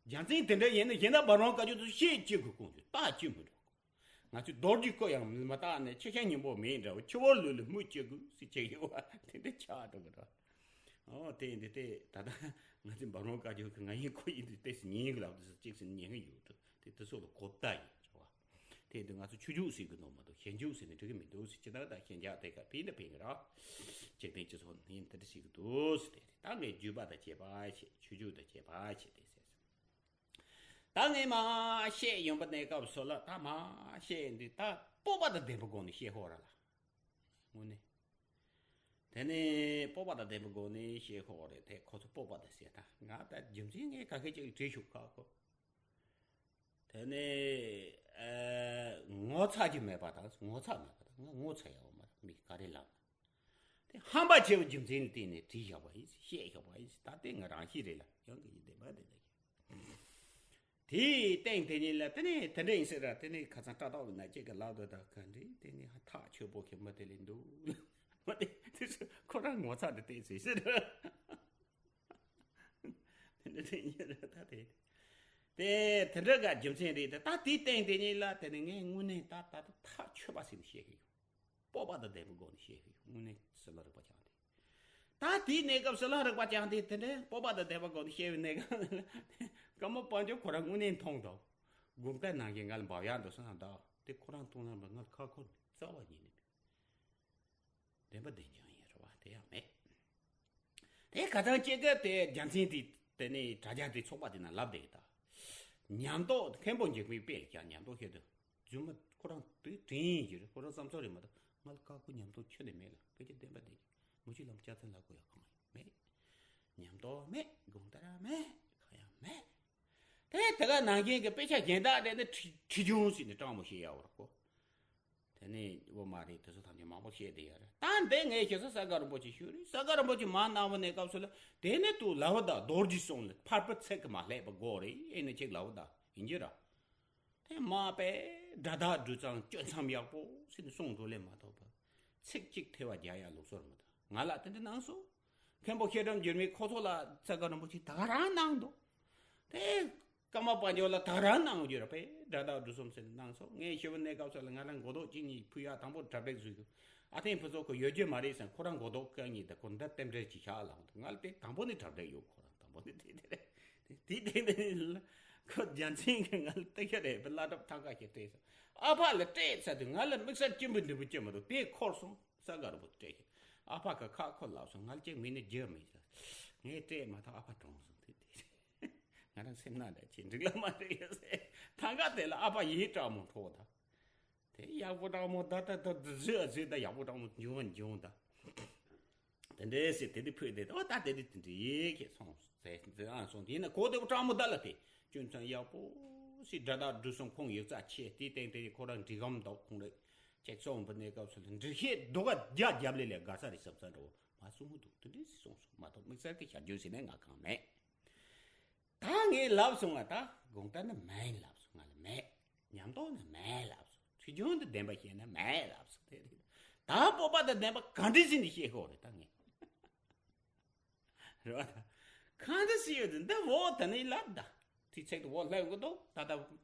རྒྱལ་མཚན་དེ་འདྲ་ཡིན་ན་གཞན་དག་འབབ་རོང་བཀའ་བརྒྱུད་དུ་ཤེས་ཅི་དགོས་ཀུན་གྱི་རྟགས་ཅི་མི་འགྲོ། ང་ཚོས་རྡོ་རྗེ་ཀོ་ཡང་མི་བཏགས་ནས་ཕྱི་ཤ་སྙིང་པོ་མེད་འདྲ་བོ་ཆུ་བོར་ལུས་ལ་མུ་ཅི་དགོས་སྲིད་ཅི་ཡོད་བ་དེ་འདྲ་ཆགས་འགྲོ་གི་འདྲ། ཨོ་དེ་འདི་དེ་ད་ལྟ་ང་ཚོས་འབབ་རོང་བཀའ་བརྒྱུད་ཀྱི་ང་ཡིན་ཁོ་ཡིན་དུས་ཏོག་ཙམ་ཉན་གི་ལབ་དུས་སུ་གཅིག་སུ་ཉན་གི་ཡོད་འགྲོ། དེ་དེ་ཚོ་ལ་གོ་བརྡ་ཡིན་རེད་བ། དེ་དུས་ང་ཚོ་ཆོས་བརྒྱུད་ཟེར་གི་འདུག་མ་གཏོགས་གཞན་བརྒྱུད་ཟེར་ནས་འགྲིག་གི་མི་འདུག་ཟེར། ཅི་ལྟར་ད་ཤན་སྦྱར་དེ་ག་ཕན་ད་ཕན་གི་ར། འཇིག་རྟེན་སྤྱི་ཚོགས་ནི་དེ་འདྲ་ཞིག་གི་འདུག་ཟེར། དེ་ད་ངས་བརྒྱུད་པ་དང་བཅས་པ་བྱེད། ཆོས་བརྒྱུད་དང་བཅས་པ་བྱེད་དེ་ཟེར། ད་ངས་མ་བཤད་ཡོང་པ་གནས་སྐབས་སུ་ལ་ད་མ་བཤད་འདི་ད་སྤོབས་པ་དང་ལྡན་པའི་སྒོ་ནས་བཤད་ཧོ་ར་ལ། དངོས་གནས། དེ་ནས་སྤོབས་པ་དང་ལྡན་པའི་སྒོ་ནས་བཤད་ཧོ་རེད། དེ་ཁོ་ཚོ་སྤོབས་པ་དང་བཤད་ད་ང་ད་རྒྱུ་མཚན་ངས་ག་གེ་ཅིག་བྲིས་ཞུགས་ཁག་གོ། དེ་ནས་ཨ། ངོ་ཚ་རྒྱུ་མེད་པ་དང་ངོ་ཚ་མེད་པ་དང་ང་ངོ་ཚ་ཡག་མ་རེད། མི་ག་རེ་ལབ་ན། དེ་ཧམ་པ་ཆེ་བའི་རྒྱུ་མཚན་ལ་བརྟེན་ནས་བྲིས་བཞག་པ་ཡིན། བཤད་བཞག་པ་ཡིན། ད་ལྟའི་ང་རང་ཤི་རེད་ལ་ཡང་གི་ཡིན་བདེན་པ་བདེན་ད་ཡིན། དེའི་སྟེང་དེ་ཉིད་ལ་དེ་ནས་དེ་འདྲ་ཡིན་ཟེར་ར། དེ་ནས་ཁ་སང་སྐྲ་ཏོག་གི་ན་ཅིག་གི་ལག་ཏུ་ད་ག་འདྲའི་དེ་ནས་ཐག་ཆོད་པོ་གི་མི་དེ་ལས་འདུག་མི་དེ་དེ་ཚོ་ཁོ་རང་ངོ་ཚ་དེ་བལྟས་ཟེར་ཟེར་ར། དེ་འདྲ་དེ་ཉིད་ར་ད་དེ་དེ་དེ་འདྲ་ག་རྒྱུ་མཚན་རེད། ད་ད་དེའི་སྟེང་དེ་ཉིད་ལ་དེ་ནས་ངས་དངོས་གནས་ད་ད་ད་ཐག་ཆོད་པ་ཟེར་ནས་བཤད་གི་ཡོད། སྤོབས་པ་དང་ལྡན་པའི་སྒོ་ནས་བཤད་ཡོད། དངོས་གནས་སྲིད་ལ་རིག་པ་བཅངས་ཏེ། ད་དེའི་གནས་སྐབས་སྲིད་ལ་རིག་པ་བཅངས་ཏེ་དེ་འདྲའི་སྤོབས་པ་དང་ལྡན་པའི་སྒོ་ནས་བཤད་པའི་གནས་སྐབས་ཀརྨ་དཔལ་འབྱོར་ཁོ་རང་དངོས་གནས་མཐོང་དང་། དགོངས་དག་ནང་བཞིན་ང་ལ་འབབ་ཡག་འདུག་བསམ་ད་དེ་ཁོ་རང་མཐོང་ན་ང་ལ་ཁ་ཁོ་རྩ་བ་ཉིད་ནས་བདེན་པ་བདེན་རྐྱང་ཡིན་རེད་བ། དེ་ཡང་མེད། དེ་ཁ་སང་སྐྱེ་སྐབས་དེ་རྒྱལ་མཚན་དེ་དེ་ནས་དྲ་རྒྱ་དེ་ཚོགས་པ་དེ་ན་ལབ་བསྡད་ཀྱི་ད། ཉམས་རྟོགས་མཁན་པོ་འཇིགས་མེད་དཔལ་ཀྱང་ཉམས་རྟོགས་བྱེད་དུ་རྫུན་མ་ཁོ་རང་དེ་དྲན་ཡིན་གྱི་རེད། ཁོ་རང་བསམ་ཚུལ་རེད་མ་གཏོགས་ང་ལ་ཁ་ཁོ་ཉམས་རྟོགས་ཁྱོན་ནས་མེད་ལ་སྐད་ཆ་བདེན་པ་བདེན་གྱི་མུ་ཅི་ལམ་སྐྱག་རྫུན་ལབ་དགོས་ཡ་གང་ཡང་མེད། ཉམས་རྟོགས་མེད། དགོངས་དག་མེད། གང་ཡང་མེད། དེ་དེ་ག་ནང་བཞིན་གྱི་དཔེ་ཆ་གཞན་དག་དེ་ནི་ཁྲི་ཁྲི་ཆུང་ཟེར་ནས་སྤྲང་མོ་བཤད་ཡ་བར་གོ། དེ་ནས་འོ་མ་རེད། དེ་ཚོ་ཐམས་ཅད་མང་པོ་བཤད་བསྡད་ཡ་རེད། ད་འདི་ངས་ཁྱེད་ཚོ་ས་དགའ་རིན་པོ་ཆེ་ཞུ་རེད། ས་དགའ་རིན་པོ་ཆེ་མ་གནང་བ་གནས་སྐབས་སུ་ལ་དེ་ནས་དུ་ལ་བ་དང་རྡོ་རྗེ་གསུམ་ལ་ཕར་པ་ཚིག་གི་མ་ལྷད་པ་དགོས་རེད། ཨེ་ནི་ཅིག་ལ་བ་དང་ཡིན་གྱི་ར། དེ་མ་པས་སྒྲ་དག་འབྲུ་ཚང་གཅོད་མཚམས་ཡག་པོ་ཟེར་ནས་གསུང་འགྲོ་ལེ་མ་གཏོགས་པ་ཚིག་གཅིག་ཐལ་བ་རྒྱག་ཡ་ལུགས་སྲོལ་མི་འདུག་ང་ལ་དེ་འདྲ་གནང་སོང་། མཁན་པོ་ཤེས་རབ་འགྱུར་མེད་ཁོ་ཚོ་ལ་ས་དགའ་རིན་པོ་ཆེ་ད་ག་རང་གནང་འདུག་དེ་ཀརྨ་དཔལ་འབྱོར་ལ་ད་ག་རང་གནང་རྒྱུ་ར། པས་སྒྲ་དག་འབྲུ་གསུམ་ཟེར་ནས་གནང་སོང་། ངས་ཞུ་བ་གནས་སྐབས་སུ་ལ་ང་རང་མགོ་ཐོག་གཅིག་གཉིས་ཕུལ་ཡག་དང་པོ་གྲ་སྒྲིག་བཟོས་ཡོད། ཨ་ཐེངས་ཕུ་ཚོ་ཁོ་ཡོད་རྒྱུ་མ་རེད་ཟེར་ཁོ་རང་མགོ་ཐོག་སྐད་གཉིས་དེ་ཁོ་འདི་རྟེན་འབྲེལ་གྱི་ཤག་ལ་འོང་འདུག་ང་ལ་དེ་དང་པོ་ནས་གྲ་སྒྲིག་ཡོད། ཁོ་རང་དང་པོ་ནས་དེ་དེ་རེད། དེ་དེ་དེ་ཁོ་རྒྱལ་མཚན་གྱིས་ང་ལ་སྟེར་ཤ་རེད་པས། བླ་གྲྭ་ཐང་ཀ་ཞིག་སྤྲད་སོང་། ཨ་ཕ་ལ་སྤྲད་ཚར་དུས་ང་ལ་དམིགས་བསལ་སྐྱིན་པོ་འདི་པོ་སྐྱེ་མི་འདུག་དེ་འཁོར་སོང་། ས་དགའ་རིན་པོ་ཆེ་སྤྲད་ཤིང་ཨ་ཕ་གི་ཁ་ཁོ་ལབ་སོང་། ང་ལ་ཅིག་མིན་ནི་རྒྱུ་མེད་ཟེར། ངས་སྤྲད་མ་ཐག་ཨ་ཕ་གྲོངས་སོང་། དེ་དེ་ང་རང་སེམས་ནང་འདྲ་ཆེ་འགྲིག་ལ་མ་འགྲིག་ཡ་ཟེར། ཐང་ཀ་དེ་ལ་ཨ་ཕ་ཡིད་སྤྲང་མོ་འཕྲོག་ད། དེ་ཡག་པོ་སྤྲང་མོ་ད་ད་ད་ད་བཟོས་བཟོས་ད་ཡག་པོ་སྤྲང་མོ་འབྱུང་བ་འབྱུང་ད། དེ་འདྲས་ཟེར་དེ་དེ་ཕུད་དེ་ད་ད་དེ་དེ་དེ་འདྲས་ཁྱེད་སོང་ཟེར་ཨ་སོང་། དེ་ན་གོ་དེ་པོ་སྤྲང་མོ་ད་ལ་དེ་ཅུང་ཙམ་ཡག་པོ་ཟེར་སྒྲ་དག་འབྲུ་གསུམ་ཁོང་ཡིག་ཚགས་ཆེ་དེ་སྟེང་དེ་ཁོ་རང་འབྲི་གམ་འདུག་ཁོང་རེད། ཅེག་སོང་བུ་ནས་སྐབས་སུ་ལ་འདྲི་ཤེས་སྡུག་ག་རྒྱ་རྒྱབ་ལེ་ལས་དགའ་ས་རེད་བསམ་ས་འགྲོ་མ་གསུང་གི་འདུག་དེ་འདྲས་སི་གསུངས་སོང་མ་གཏོགས་དམིགས་བསལ་གྱི་ཞར་རྒྱུན་ཟེར་ནས་ང་གང་མེད། ད་ངས་ལབ་སོང་ང་ད་དགོངས་དག་ནི་མེད་ལབ་སོང་ང་ལ་མེད། ཉམས་རྟོགས་ནི་མེད་ལབ་སོང་། ཁྲིད་སྦྱོང་དུ་བདེན་པ་བཤད་ན་མེད་ལབ་སོང་། དེ་རེད། ད་སྤོབས་པ་དང་ལྡན་པ་ག་འདྲས་ཟིན་ནས་བཤད་དགོས་རེད་ད་ངས། རེད་བ་ད། གང་འདྲ་ཞིག་ཡོད་དེ་འདི་འོ་ད་ནི་ལབ་ད། དེ་ཚིག་ཏུ་འོ་ལབ་གི་འདུག་ད་ལྟ་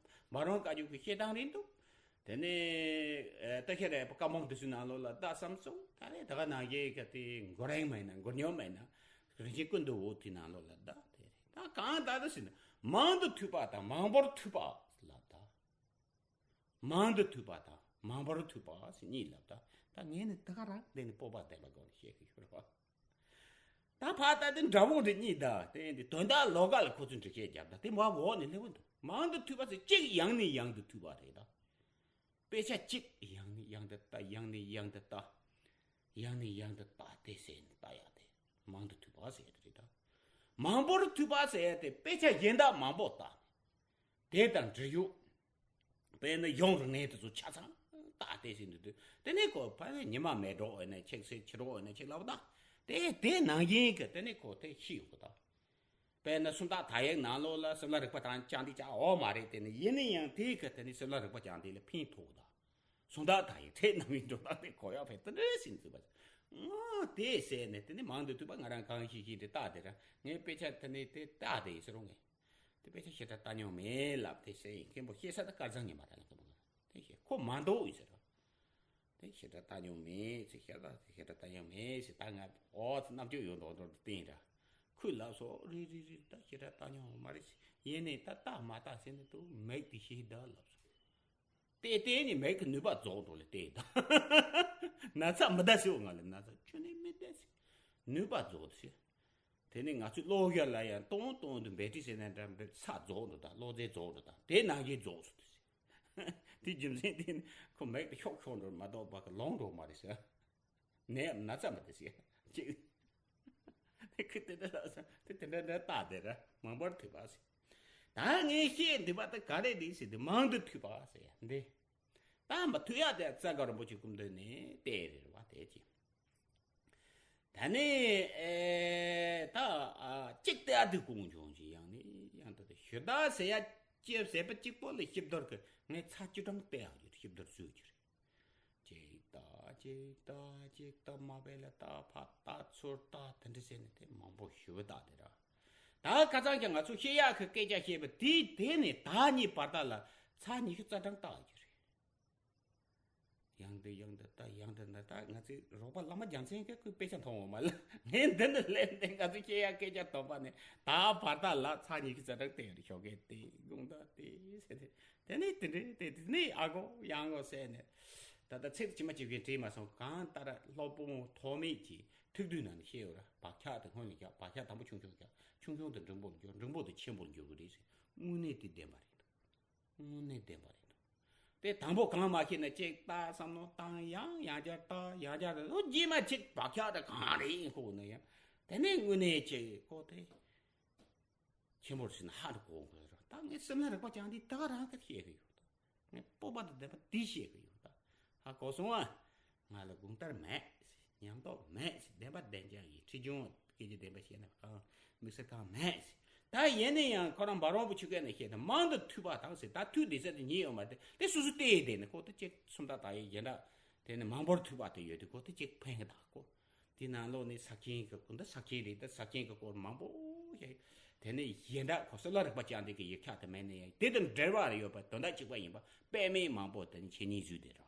མ་རུང་བཀའ་བརྒྱུད་ཀྱི་བཤད་སྟངས་རེད་འདུག་དེ་ནས་ཨ་ད་ཁྱེད་རའི་བཀའ་འབུམ་དེ་ཚོའི་ནང་ལོགས་ལ་ད་བསམ་སོང་། ད་རེས་ད་ག་ནང་བཞིན་ག་དེ་མགོ་རིང་མེད་ན་མགོ་སྙོམས་མེད་ན་རིན་ཆེན་ཀུན་ཏུ་འོ་དེ་ནང་ལོགས་ལ་ད་དེ་རེད། ད་གང་ད་ད་ཟེར་ན་མང་དུ་ཐོས་པ་དང་མང་པོར་ཐོས་པ་ལབ་ད། མང་དུ་ཐོས་པ་དང་མང་པོར་ཐོས་པ་ཟེར་གཉིས་ལབ་ད། ད་ངས་ནི་ད་ག་རང་འདི་ནི་སྤོབས་པ་ལྡན་པ་སྒོ་ནས་བཤད་གི་ཡོད་རེད་བ། ད་ཕར་ལྟ་དེ་འདྲ་བོ་འདི་གཉིས་ད་དེ་འདི་དོན་དག་ལོགས་ཀ་ལ་ཁོ་ཚོས་འགྲེལ་བཤད་བརྒྱབ་ད་དེ་མ་འོག་ནས་སླེབས་འདུག་མང་དུ་ཐོས་པ་ཟེར་གཅིག་ཡང་ནས་ཡང་དུ་ཐོས་པ་རེད་ད། དཔེ་ཆ་གཅིག་ཡང་ནས་ཡང་དུ་ལྟ། ཡང་ནས་ཡང་དུ་ལྟ། ཡང་ནས་ཡང་དུ་ལྟ་དེ་ཟེར་ནས་ལྟ་ཡག་དེ་མང་དུ་ཐོས་པ་ཟེར་ཡག་དེ་རེད་ད། མང་པོར་ཐོས་པ་ཟེར་ཡག་དེ་དཔེ་ཆ་གཞན་དག་མང་པོ་ལྟ། དེ་དང་འབྲེལ་ཡོད། དཔེར་ན་གཞུང་རིག་གནས་དེ་ཚོ་ཆ་ཚང་ད་ལྟ་བལྟས་ཟིན་དུས་དེ་ནས་ཁོ་ཕ་ཉི་མ་མེད་འགྲོ་འོས་ན་ཆེག་སེ་ཕྱི་རོགས་འོས་ན་ཆེག་ལབ་ད། དེ་དེ་ནང་བཞིན་གྱི་དེ་ནས་ཁོ་དེ་ཤི་ཡོད་གི་ད། དཔེར་ན་སུམ་རྟགས་དག་ཡིག་ནང་ལོགས་ལ་སིལ་བ་རིག་པ་དང་ཅང་དེ་ཅག་འོ་མ་རེད། དེ་ནི་ཡིན་ན་ཡང་དེ་གི་དེ་ནི་སིལ་བ་རིག་པ་ཅང་དེ་ལ་ཕན་ཐོགས་ད། སུམ་རྟགས་དག་ཡིག་ཁྲིད་རྣམ་པའི་འགྲོ་སྟངས་དེ་གོ་ཡག་ཕན་དེ་འདྲ་ཞིག་འཛུལ་བ། ཨ་དེ་ཟེར་ནས་དེ་ནི་མང་དུ་ཐོས་པ་ང་རང་གང་ཤེས་ཤེས་དེ་ལྟ་དེ་ར་ངའི་དཔེ་ཆ་དེ་ནི་དེ་ལྟ་དེ་ཡིན་ཟེར་རོ་ངས། དེ་དཔེ་ཆ་ཞེ་དྲག་ལྟ་མྱོང་མེད་ལབ་དེ་ཟེར་ཡིན། མཁན་པོ་ཤེས་ས་ད་དཀར་ཚང་ཉི་མ་ར་ལ་མཁན་པོ་ང་དེ་ཤེས་ཁོ་མ་འདུག་ཡིན་ཟེར་རོ། དེ་ཞེ་དྲག་ལྟ་མྱོང་མེད་ཟེར། ཤེས་ད་དེ་ཞེ་དྲག་ལྟ་མྱོང་མེད་ཟེར། ད་ང་ཨོ་ཙི་རྣམ་དཔྱོད་ཡོད་མདོག་མདོག་ཏུ་བསྟན་ར། ཁོས་ལབ་སོང་། རེད་རེད་རེད། ད་ཞེ་དྲག་ལྟ་མྱོང་མ་རེད་ཟེར། ཡིན་ནའི་ད་ལྟ་མ་ལྟ་ཟེར་ནས་དུ་མིག་དེ་ཤེས་ད་ལབ་སོང་། དེ་དེ་ནི་མིག་གི་ནུས་པ་རྫོགས་འགྲོ་ལ་བལྟས་ད། ན་ཚ་མི་ད་ཟེར་བ་ང་ལ་ན་ཚ་ཁྱོན་ནས་མི་ད་ཟེར། ནུས་པ་རྫོགས་ཟེར། དེ་ནས་ང་ཚོའི་གློག་ཞར་ལ་ཡང་ཏོང་ཏོང་དུ་བེ་ཏྲི་ཟེར་ན་འདྲ་འབེབས་ཚ་རྫོགས་འགྲོ་དང་གློག་རྫས་རྫོགས་འགྲོ་དང་དེ་ནང་བཞིན་རྫོགས་སོང་དུ་ཟེར། དེ་རྒྱུ་མཚན་དེ་ནི་ཁོ་མིག་དེ་ཤོག་ཤོག་འགྲོ་མ་གཏོགས་བ་གི་ལོང་འགྲོ་མ་རེད་ཟེར། ནད་ཡམས་ན་ཚ་མ་དེ་ཟེར་ཅིག་དེ་ཁི་དེ་འདྲ་ལ་ཟེར་དེ་དེ་འདྲ་འདྲ་རྟགས་དེ་ར་མང་པོར་ཐོས་པ་ཟེར། ད་ངས་བཤད་འདི་པ་དེ་ག་རེ་རེད་ཟེར་དེ་མང་དུ་ཐོས་པ་ཟེར་འདི། ད་མ་ཐོས་ཡག་དེ་རྩ་དགའ་རིན་པོ་ཆེ་སྐུ་མདུན་ནས་བལྟས་རེད་བ་དེ་ཅི། ད་ནི་ཨེ་ད་ཨ་གཅིག་དེ་ཨ་དུ་ཀུན་འབྱུང་ཞིང་ཡང་ནི་ཡང་དུ་དེ་ཞུ་དག་ཟེར་ཡ་ཅེ་ཟེར་པ་གཅིག་པོ་ལ་གཤིབ་རྡོལ་གི་ངས་ཚ་བཅུ་གྲངས་བལྟས་ཡག་ཡོད། གཤིབ་རྡོལ་བཟོས་ཀྱི་རེད། གཅིག་ད་གཅིག་ད་གཅིག་ད་མ་བལྟས་ལ་ད་ཕ་ད་ཚུར་ད་དེ་འདྲ་ཟེར་ནས་དེ་མང་པོ་ཞུ་བ་ད་དེ་ར། ད་ཁ་སང་ཀྱང་ང་ཚོ་བཤད་ཡག་གི་སྐད་ཆ་བཤད་པ་དེ་དེ་ནས་ད་གཉིས་བར་ཐག་ལ་ཚ་ཉི་ཤུ་རྩ་གྲངས་བཏགས་ཀྱི་རེད། ཡང་དུ་ཡང་དུ་ལྟ། ཡང་དུ་ལྟ། ད་ང་ཚོའི་རོགས་པ་བླ་མ་རྒྱལ་མཚན་གྱིས་ཁོའི་དཔེ་ཆ་མཐོང་འོང་མ་ལ། ངས་འདི་ནས་སླེབས་ནས་ང་ཚོ་བཤད་ཡག་སྐད་ཆ་དོགས་པ་ནས་ད་བར་ཐག་ལ་ཚ་ཉི་ཤུ་རྩ་གྲངས་བལྟས་ཡོད་རེད། ཞོགས་ཀས་དེ་དགོང་དག་དེ་ཟེར་ཏེ། དེ་ནས་དེ་འདྲས་དེ་དེ་ནས་ཨ་གོ་ཡང་གོ་ཟེར་ནས། ད་ལྟ་ཚིག་ཇི་མ་ཇི་བཞིན་བྲིས་མ་སོང་། གང་ལྟར་སློབ་དཔོན་ཐོགས་མེད་ཀྱི་ཐུགས་འདུན་ནང་ནས་བཤད་ཡོད་ར། བག་ཆགས་དེ་སྔོན་ལ་བཞག་བག་ཆགས་དང་པོ་ཆུང་ཆུང་བཞག་ཆུང་ཆུང་དེ་འབྲིང་པོར་འགྱུར། འབྲིང་པོ་དེ་ཆེན་པོར་འགྱུར་གི་རེད་ཟེར། དངོས་གནས་དེ་བདེན་པ་རེད་འདུག་དངོས་གནས་བདེན་པ་རེད་འདུག་དེ་དང་པོ་གང་མ་ཤེས་ན་ཅིག་ལྟ་བསམ་བློ་བཏང་ཡང་ཡང་བསྐྱར་ལྟ་ཡང་བསྐྱར་ལྟ། ཨོ་རྗེས་མ་ཅིག་བག་ཆགས་དེ་གང་རེད་ཁོ་ན་ཡང་དེ་ནས་དངོས་གནས་ཅིག་ཁོ་དེ་ཆེན་པོར་ཕྱིན་ན་ཧ་ཏུ་གོ་དགོས་ར། ད་ངས་སེམས་ལ་རིག་པ་བཅངས་དུས་ད་ག་རང་ག་བཤད་གི་ཡོད། ངས་སྤོབས་པ་དང་ལྡན་པ་འདི་བཤད་གི་ཡོད། ད་ཧ་གོ་སོང་ཨ། ང་ལ་དགོངས་དར་མེད། ཉམས་རྟོགས་མེད། བདེན་པ་བདེན་རྐྱང་ཡིན། ཁྲིད་སྦྱོང་སྐད་ཆ་བདེན་པ་བཤད་ན་གང་དམིགས་བསལ་གང་མེད། ད་ཡིན་ན་ཡང་ཁོ་རང་འབའ་རོང་པོ་ཆུ་སྐད་ནས་བཤད་ན་མང་དུ་ཐོས་པ་དང་ཟེར། ད་ཐོས་བསྡད་ས་དེ་ཉིད་ཡོད་མ་རེད། དེ་སོ་སོ་བལྟས་བསྡད་ནས་ཁོ་ད་ཅིག་སུམ་རྟགས་དག་ཡིག་ཡན་དག་དེ་ནི་མང་པོར་ཐོས་པ་དེ་ཡོད་དུས་ཁོ་ད་ཅིག་ཕན་གི་ད་ཁོ། དེ་ནང་ལོགས་ནས་ས་ཁྱིན་གྱི་སྐོར། འདི་ས་ཁྱིན་རེད། ད་ས་ཁྱིན་གྱི་སྐོར་མང་པོ་ཞིག་དེ་ནས་ཡན་དག་ཁོ་སེམས་ལ་རིག་པ་བཅངས་དེ་གི་ཡིག་ཆ་དེ་མེད་ན་ཡང་དེ་དང་འབྲེལ་བ་ཡོད་པ་དོན་དག་གཅིག་པ་ཡིན་པ་དཔེ་མེད་མང་པོ་དེ་ནི་འཆད་ཉན་བཟོས་དེ་ར།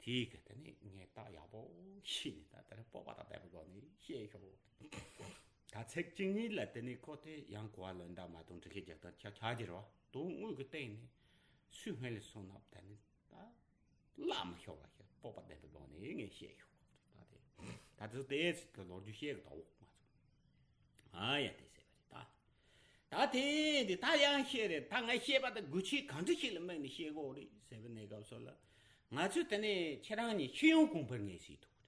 དེའི་གི་དེ་ནས་ངས་ད་ཡག་པོ་ཤེས་ནས་ད་དེ་རིང་སྤོབས་པ་དང་ལྡན་པའི་སྒོ་ནས་བཤད་ཤོག་ད་ཚིག་གཅིག་གཉིས་ལ་དེ་ནས་ཁོ་དེ་ཡང་གོ་བ་ལོན་ད་མ་གཏོང་འགྲེལ་བཤད་རྒྱག་སྟངས་ཆགས་ཆགས་ཀྱི་རེད་བ། དོན་དངོས་ཀྱི་སྟེང་ནས་སུས་སྔོན་ལ་སོང་ན་ད་ནི་ད་བླ་མ་ཤོར་བ་ཞིག་སྤོབས་པ་ལྡན་པའི་སྒོ་ནས་ངས་བཤད་ཤོག་ད་དེ་ད་དེ་ཚོ་དེ་ཚོ་ལོ་རྒྱུས་བཤད་གི་ད་འོག་མ་ཚོ་ཨ་ཡ་དེ་ཟེར་བ་རེད་ད། ད་དེ་འདི་ད་ཡང་བཤད་རེད། ད་ང་བཤད་པ་དང་དགོས་ཆེད་གང་འདྲ་ཞིག་ལ་དམིགས་ནས་བཤད་དགོས་རེད་ཟེར་བའི་གནས་སྐབས་སུ་ལ། ང་ཚོས་དེ་ནས་ཁྱེད་རང་གཉིས་ཤེས་ཡོན་གོང་འཕེལ་ངེས་སྲིད་ཐུབ་རེད།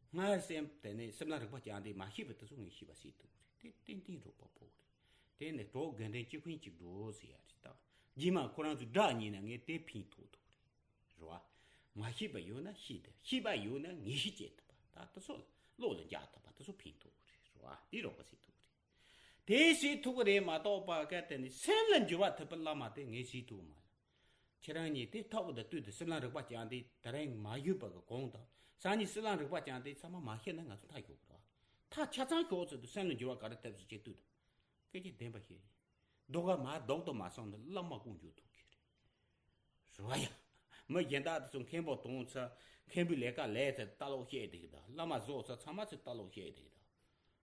སྔར་སེམས་དེ་ནས་སེམས་ལ་རིག་པ་བཅངས་ཏེ་མ་ཤེས་པ་དེ་ཚོ་ངས་ཤེས་པ་སྲིད་ཐུབ་རེད། དེ་ཏན་ཏན་རོགས་པ་ཕོག་རེད། དེ་ནས་གྲོགས་དགེ་འདུན་གཅིག་ཕན་གཅིག་གྲོགས་ཟེར་ཡ་རེད་ད། རྗེས་མ་ཁོ་རང་ཚོའི་དགྲ་ཉིད་ན་ངས་དེ་ཕན་ཐོགས་ཐུབ་རེད། རེད་བ། མ་ཤེས་པ་ཡོད་ན་ཤེས་ཐུབ། ཤེས་པ་ཡོད་ན་ངེས་ཤེས་སྐྱེ་ཐུབ་པ། ད་དེ་ཚོ་བློ་ལ་འཇགས་ཐུབ་པ། དེ་ཚོ་ཕན་ཐོགས་རེད། རེད་བ། དེ་རོགས་པ་བྱེད་ཐུབ་རེད། དེ་བྱེད་ཐུབ་ཀྱི་རེད་མ་གཏོགས་པ། གལ་ཏེ་ནི་སེམས་ལ་འགྱུར་བ་ཐེབས་པའི་བླ་མ་དེ་ངས་བྱེད་ཐུབ་མ་རེད། ཁྱེད་རང་གཉིས་དེ་ཐོག་ཏུ་བཏུད་དེ་སེམས་ལ་རིག་པ་བཅངས་ཏེ། དེ་རིང་མ་ཡོད་པ་གི་གོང་དང་སང་ཉིན་སེམས་ལ་རིག་པ་བཅངས་ཏེ་ཚང་མ་མ་ཤེས་ན་ང་ཚོ་མཐའ་ཡོད་གི་རེད། མཐའ་ཆ་ཚང་ཁྱོད་ཚོ་དུ་སེམས་ལ་འགྱུར་བ་ག་རེ་ཐེབས་སུ་བྱེད་དུས་དང་། སྐད་ཆ་བདེན་པ་ཞིག་རེད། རྡོ་ཁ་མར་རྡོག་ཏུ་མ་སོང་ན་བླ་མ་དཀོན་མཆོག་ཐུག་གི་རེད། རེད་བ་ཡ། མི་གཞན་དག་དེ་ཚོ་མཁན་པོ་གཏོང་ཚར། མཁན་པོའི་ལས་ཀ་ལས་ཚར། ལྟ་ལོག་བཤད་བསྡད་ཀྱི་འདུག་བླ་མ་བཟོ་ཚར། ཚང་མ་ཚོས་ལྟ་ལོག་བཤད་བསྡད་ཀྱི་འདུག་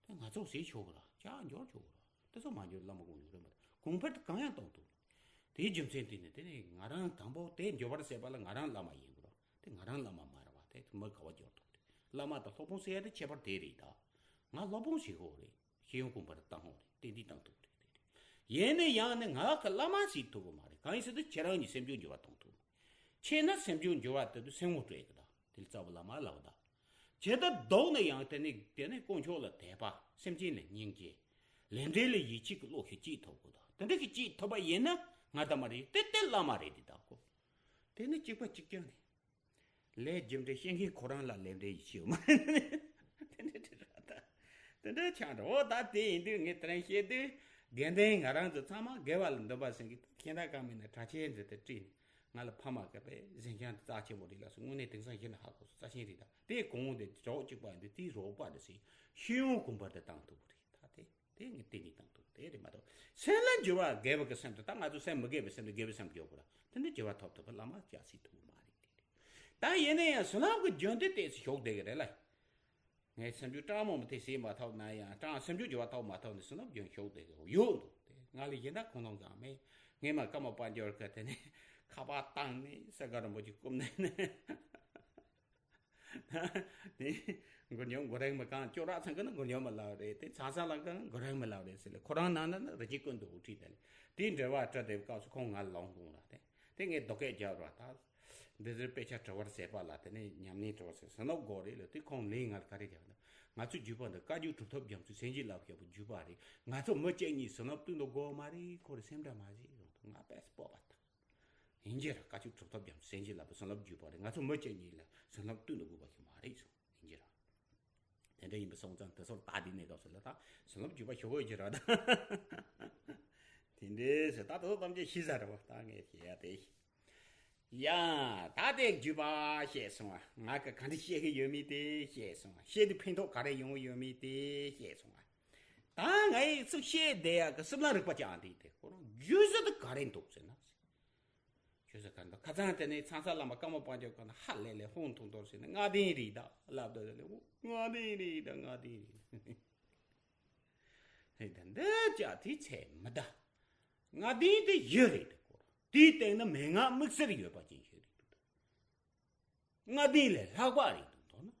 དེ་ང་ཚོ་ཟེར་ཆོག་གི་རེད། ཅག་འབྱོར་ཆོག་གི་རེད། དེ་ཚོ་མ་འབྱོར་བླ་མ་དཀོན་མཆོག་རེད་མ་གཏོགས། གོང་འཕེལ་དེ་གང་ཡང་གཏོང་ཐུབ། དེའི་རྒྱུ་མཚན་དེ་ནི་དེ་ནི་ང་རང་དང་པོ་དེ་འགྱུར་བར་བྱེད་པ་ལ་ང་རང་བླ་མ་ཡིན་དགོས་རེད། དེ་ང་རང་བླ་མ་མ་རེད་བ། དེ་མི་ག་བ་འབྱོར་ཐུབ་རེད། བླ་མ་དང་སློབ་དཔོན་ཟེར་ཡ་དེ་ཁྱད་པར་དེ་རེད་ད། ང་སློབ་དཔོན་ཟེར་ཧོ་རེད། ཤེས་ཡོན་གོང་འཕེལ་བཏང་ཧོ་རེད། ཏན་ཏིག་བཏང་ཐུབ་རེད། དེ་རེད། ཡིན་ན་ཡང་ནི་ང་གི་བླ་མ་ཟེར་ཐུབ་གི་མ་རེད། གང་ཡིན་ཟེར་དུས་ཁྱེད་རང་གཉིས་སེམས་བྱུང་འགྱུར་བ་གཏོང་ཐུབ། ཆེས་ན་སེམས་བྱུང་འགྱུར་བ་དེ་དུས་སེམས་ངོ་སྤྲད་གི་ད། དེ་ལ་རྩ་བ་བླ་མ་ལབ་ད། ཇི་ལྟར་ལྡོག་ན་ཡང་དེ་ནི་དེ་ནི་དཀོན་མཆོག་ལ་དད་པ། སེམས་ཅན་ལ་སྙིང་རྗེ། ལས་འབྲས་ལ་ཡིད་ཆེས་ཀྱི་བློ་ཞིག་སྐྱེ་ཐུབ་དགོས་ད། དེ་འདྲ་ཞིག་སྐྱེ་ཐུབ་པ་ཡིན་ན་ང་ད་མ་རེད། དེ་དེ་བླ་མ་རེད་དེ་ད་གོ། དེ་ནི་གཅིག་པ་གཅིག་རྐྱང་རེད། ལས་རྒྱུ་འབྲས་ཤེས་མཁན་ཁོ་རང་ལ་ལས་འབྲས་ཡིད་ཆེས་ཡོད་མ་རེད། དེ་འདྲ་དེ་ར་ད། དེ་འདྲ་ཆགས་འགྲོ། འོ་ད་དེ་ཡིན་དུས་ངས་དེ་རིང་བཤད་དུས་དགེ་འདུན་ང་རང་ཚོ་ཚང་མ་དགེ་བ་ལ་འདུན་པ་ཟིན་གི་ད། ཁྱེད་ད་ག་མིན་ན་གྲྭ་ཆས་འཛིན་དེ་བཀྲིས་ནས། ང་ལ་ཕ་མ་གི་པའི་གཟན་ཤང་དེ་རྩ་ཆེན་པོ་རེད་ལ་སོ། དངོས་གནས་དེང་སང་ཤེས་ན་ཧ་གོ་སོ། རྩ་ཆེན་རེད་ད། དེ་གོང་དེ་རོགས་གཅིག་པ་འདི་དེའི་རོགས་པ་རེད་ཟེར། ཤེས་ཡོན་གོང་འཕེལ་དེ་བཏང་ཐུབ་རེད་ད། དེ་དེ་ངས་དེ་ནས་བཏང་ཐུབ་དེ་རེད་མ་གཏོགས། སེམས་ལ་འགྱུར་བ་དགེ་བ་གི་སེམས་དེ། ད་ང་ཚོ་སེམས་མི་དགེ་བའི་སེམས་དེ་དགེ་བའི་སེམས་འགྱུར་དགོས་ར། དེ་འདྲ་འགྱུར་བ་ཐོབ་ཐུབ་པ་བླ་མ་ཅག་སྲིད་ཐུབ་མ་རེད་དེ་རེད། ད་ཡིན་ན་ཡང་བྱིན་རླབས་ཀྱི་རྒྱུན་དེ་ཏོག་ཙམ་ཞུགས་བསྡད་ཀྱི་རེད་ལ། ངས་སེམས་རྒྱུད་སྤྲང་མོ་མ་དེ་བྱེད་མ་ཐུབ་ན་ཡང་། སྤྲང་སེམས་རྒྱུད་འགྱུར་བ་ཐོབ་མ་ཐུབ་ནས་བྱིན་རླབས་རྒྱུན་ཞུགས་བསྡད་ཀྱི་ཡོད་འདུག་དེ། ང་ལ་གཞན་དག་ཁོང་ལ་འགའ་མེད། ངས་མ་ཀརྨ་དཔལ་འབྱོར་གི་དེ་ནས་ཁ་པར་བཏང་ནས་ས་དགའ་རིན་པོ་ཆེ་བཀུག་ནས་ནས། དེ་མགོ་ཉོ་མགོ་རེག་མི་གང་ཅོ་ར་ཚང་གི་ན་མགོ་ཉོ་མི་ལབ་རེད། དེ་ཚང་ས་ལ་གང་མགོ་རེག་མི་ལབ་རེད་ཟེར་ལ། ཁོ་རང་ནང་ན་ན་རི་སྐྱེས་ཀུན་ཏུ་དབུ་ཁྲིད་དེ་ལ། དེའི་འབྲེལ་བ་བཀྲ་བསྡད་པའི་སྐབས་སུ་ཁོང་ང་ལ་ལོང་ལོང་ར་དེ། དེ་ངས་རྡོ་སྐད་རྒྱབ་ར་ད། འདི་ཚོའི་དཔེ་ཆ་དྲི་བར་ཟད་པ་ལ་དེ་ནས་ཉམས་ལེན་དྲི་བར་ཟད། བྱིན་རླབས་དགོས་རེད་ལ། དེ་ཁོང་ལས་ང་ལ་ག་རེ་རྒྱབ་ན། ང་ཚོ་བརྒྱུད་པ་འདི་བཀའ་བརྒྱུད་གྲུབ་ཐོབ་རྒྱ་མཚོའི་སེམས་བསྐྱེད་བསླབ་བྱ་བརྒྱུད་པ་རེད། ང་ཚོ་མི་གཅིག་གཉིས་བྱིན་རླབས་བསྟུན་དུ་དགོས་མ་རེད། ཁོ་རེ་སེམས་འདྲ་མ་བྱེད་རུང་དུ་ང་དཔེ་སྤོབས་པ་དང་། ཡིན་གྱི་ར། བཀའ་བརྒྱུད་གྲུབ་ཐོབ་རྒྱ་མཚོའི་སེམས་བསྐྱེད་བསླབ་པའི་བྱིན་རླབས་བརྒྱུད་པ་རེད། ང་ཚོ་མི་གཅིག་གཉིས་ལ་བྱིན་རླབས་བསྟུན་དུ་དགོས་པ་ཞིག་མ་རེད་གསུངས། ཡིན་གྱི་ར། དེ་འདྲ་ཡིན་པ་སོང་ཙང་དེ་ཚོར་ད་འདི་གནས་སྐབས་སུ་ལ་ད་བྱིན་རླབས་བརྒྱུད་པ་ཞུ་དགོས་ཀྱི་ར་ད། དེ་འདྲའི་ཟེར་ད་དེ་ཚོ་ཐམས་ཅད་ཤེས་ས་རེད་བ། ད་ངས་བཤད་ཡ་དེ། ཡ། ད་དེ་བརྒྱུད་པ་བཤད་སོང་བ། ང་གི་ག་འདྲ་བཤད་གི་ཡོད་མེད་དེ་བཤད་སོང་བ། བཤད་དུས་ཕན་ཐོགས་ག་རེ་ཡོང་གི་ཡོད་མེད་དེ་བཤད་སོང་བ། ད་ངས་ཚིག་བཤད་བསྡད་ཡག་གི་སེམས་ལ་རིག་པ་བཅངས་དེ་དེ་ཁོ་རང་རྒྱུ་ཟེར་དུ་ག་རེ་འདུག་ཟེར་ན། རྒྱུ་ཟེར་ག་རེ་འདུག་ཁ་སང་དེ་ནས་ཚང་ས་བླ་མ་ཀརྨ་དཔལ་འབྱོར་ག་ན་ཧ་ལས་ལས་ཧོན་ཐུང་ཐོར་ཟེར་ནས་ལྔ་ལྡན་རེད་ད་ལབ་ད་ལས། ལྔ་ལྡན་རེད་ད། ལྔ་ལྡན་རེད། ཧེ་ད་འདི་ཅག་དེ་ཚད་མི་ད། ལྔ་ལྡན་དེ་བཞི་རེད་དེ་ཁོ། དེའི་སྟེང་ན་མན་ངག་དམིགས་བསལ་ཡོད་པ་ཅན་ཞིག་རེད་འདུག་ལྔ་ལྡན་ལས་ལྷག་པ་རེད་འདུག་མདོར་ན།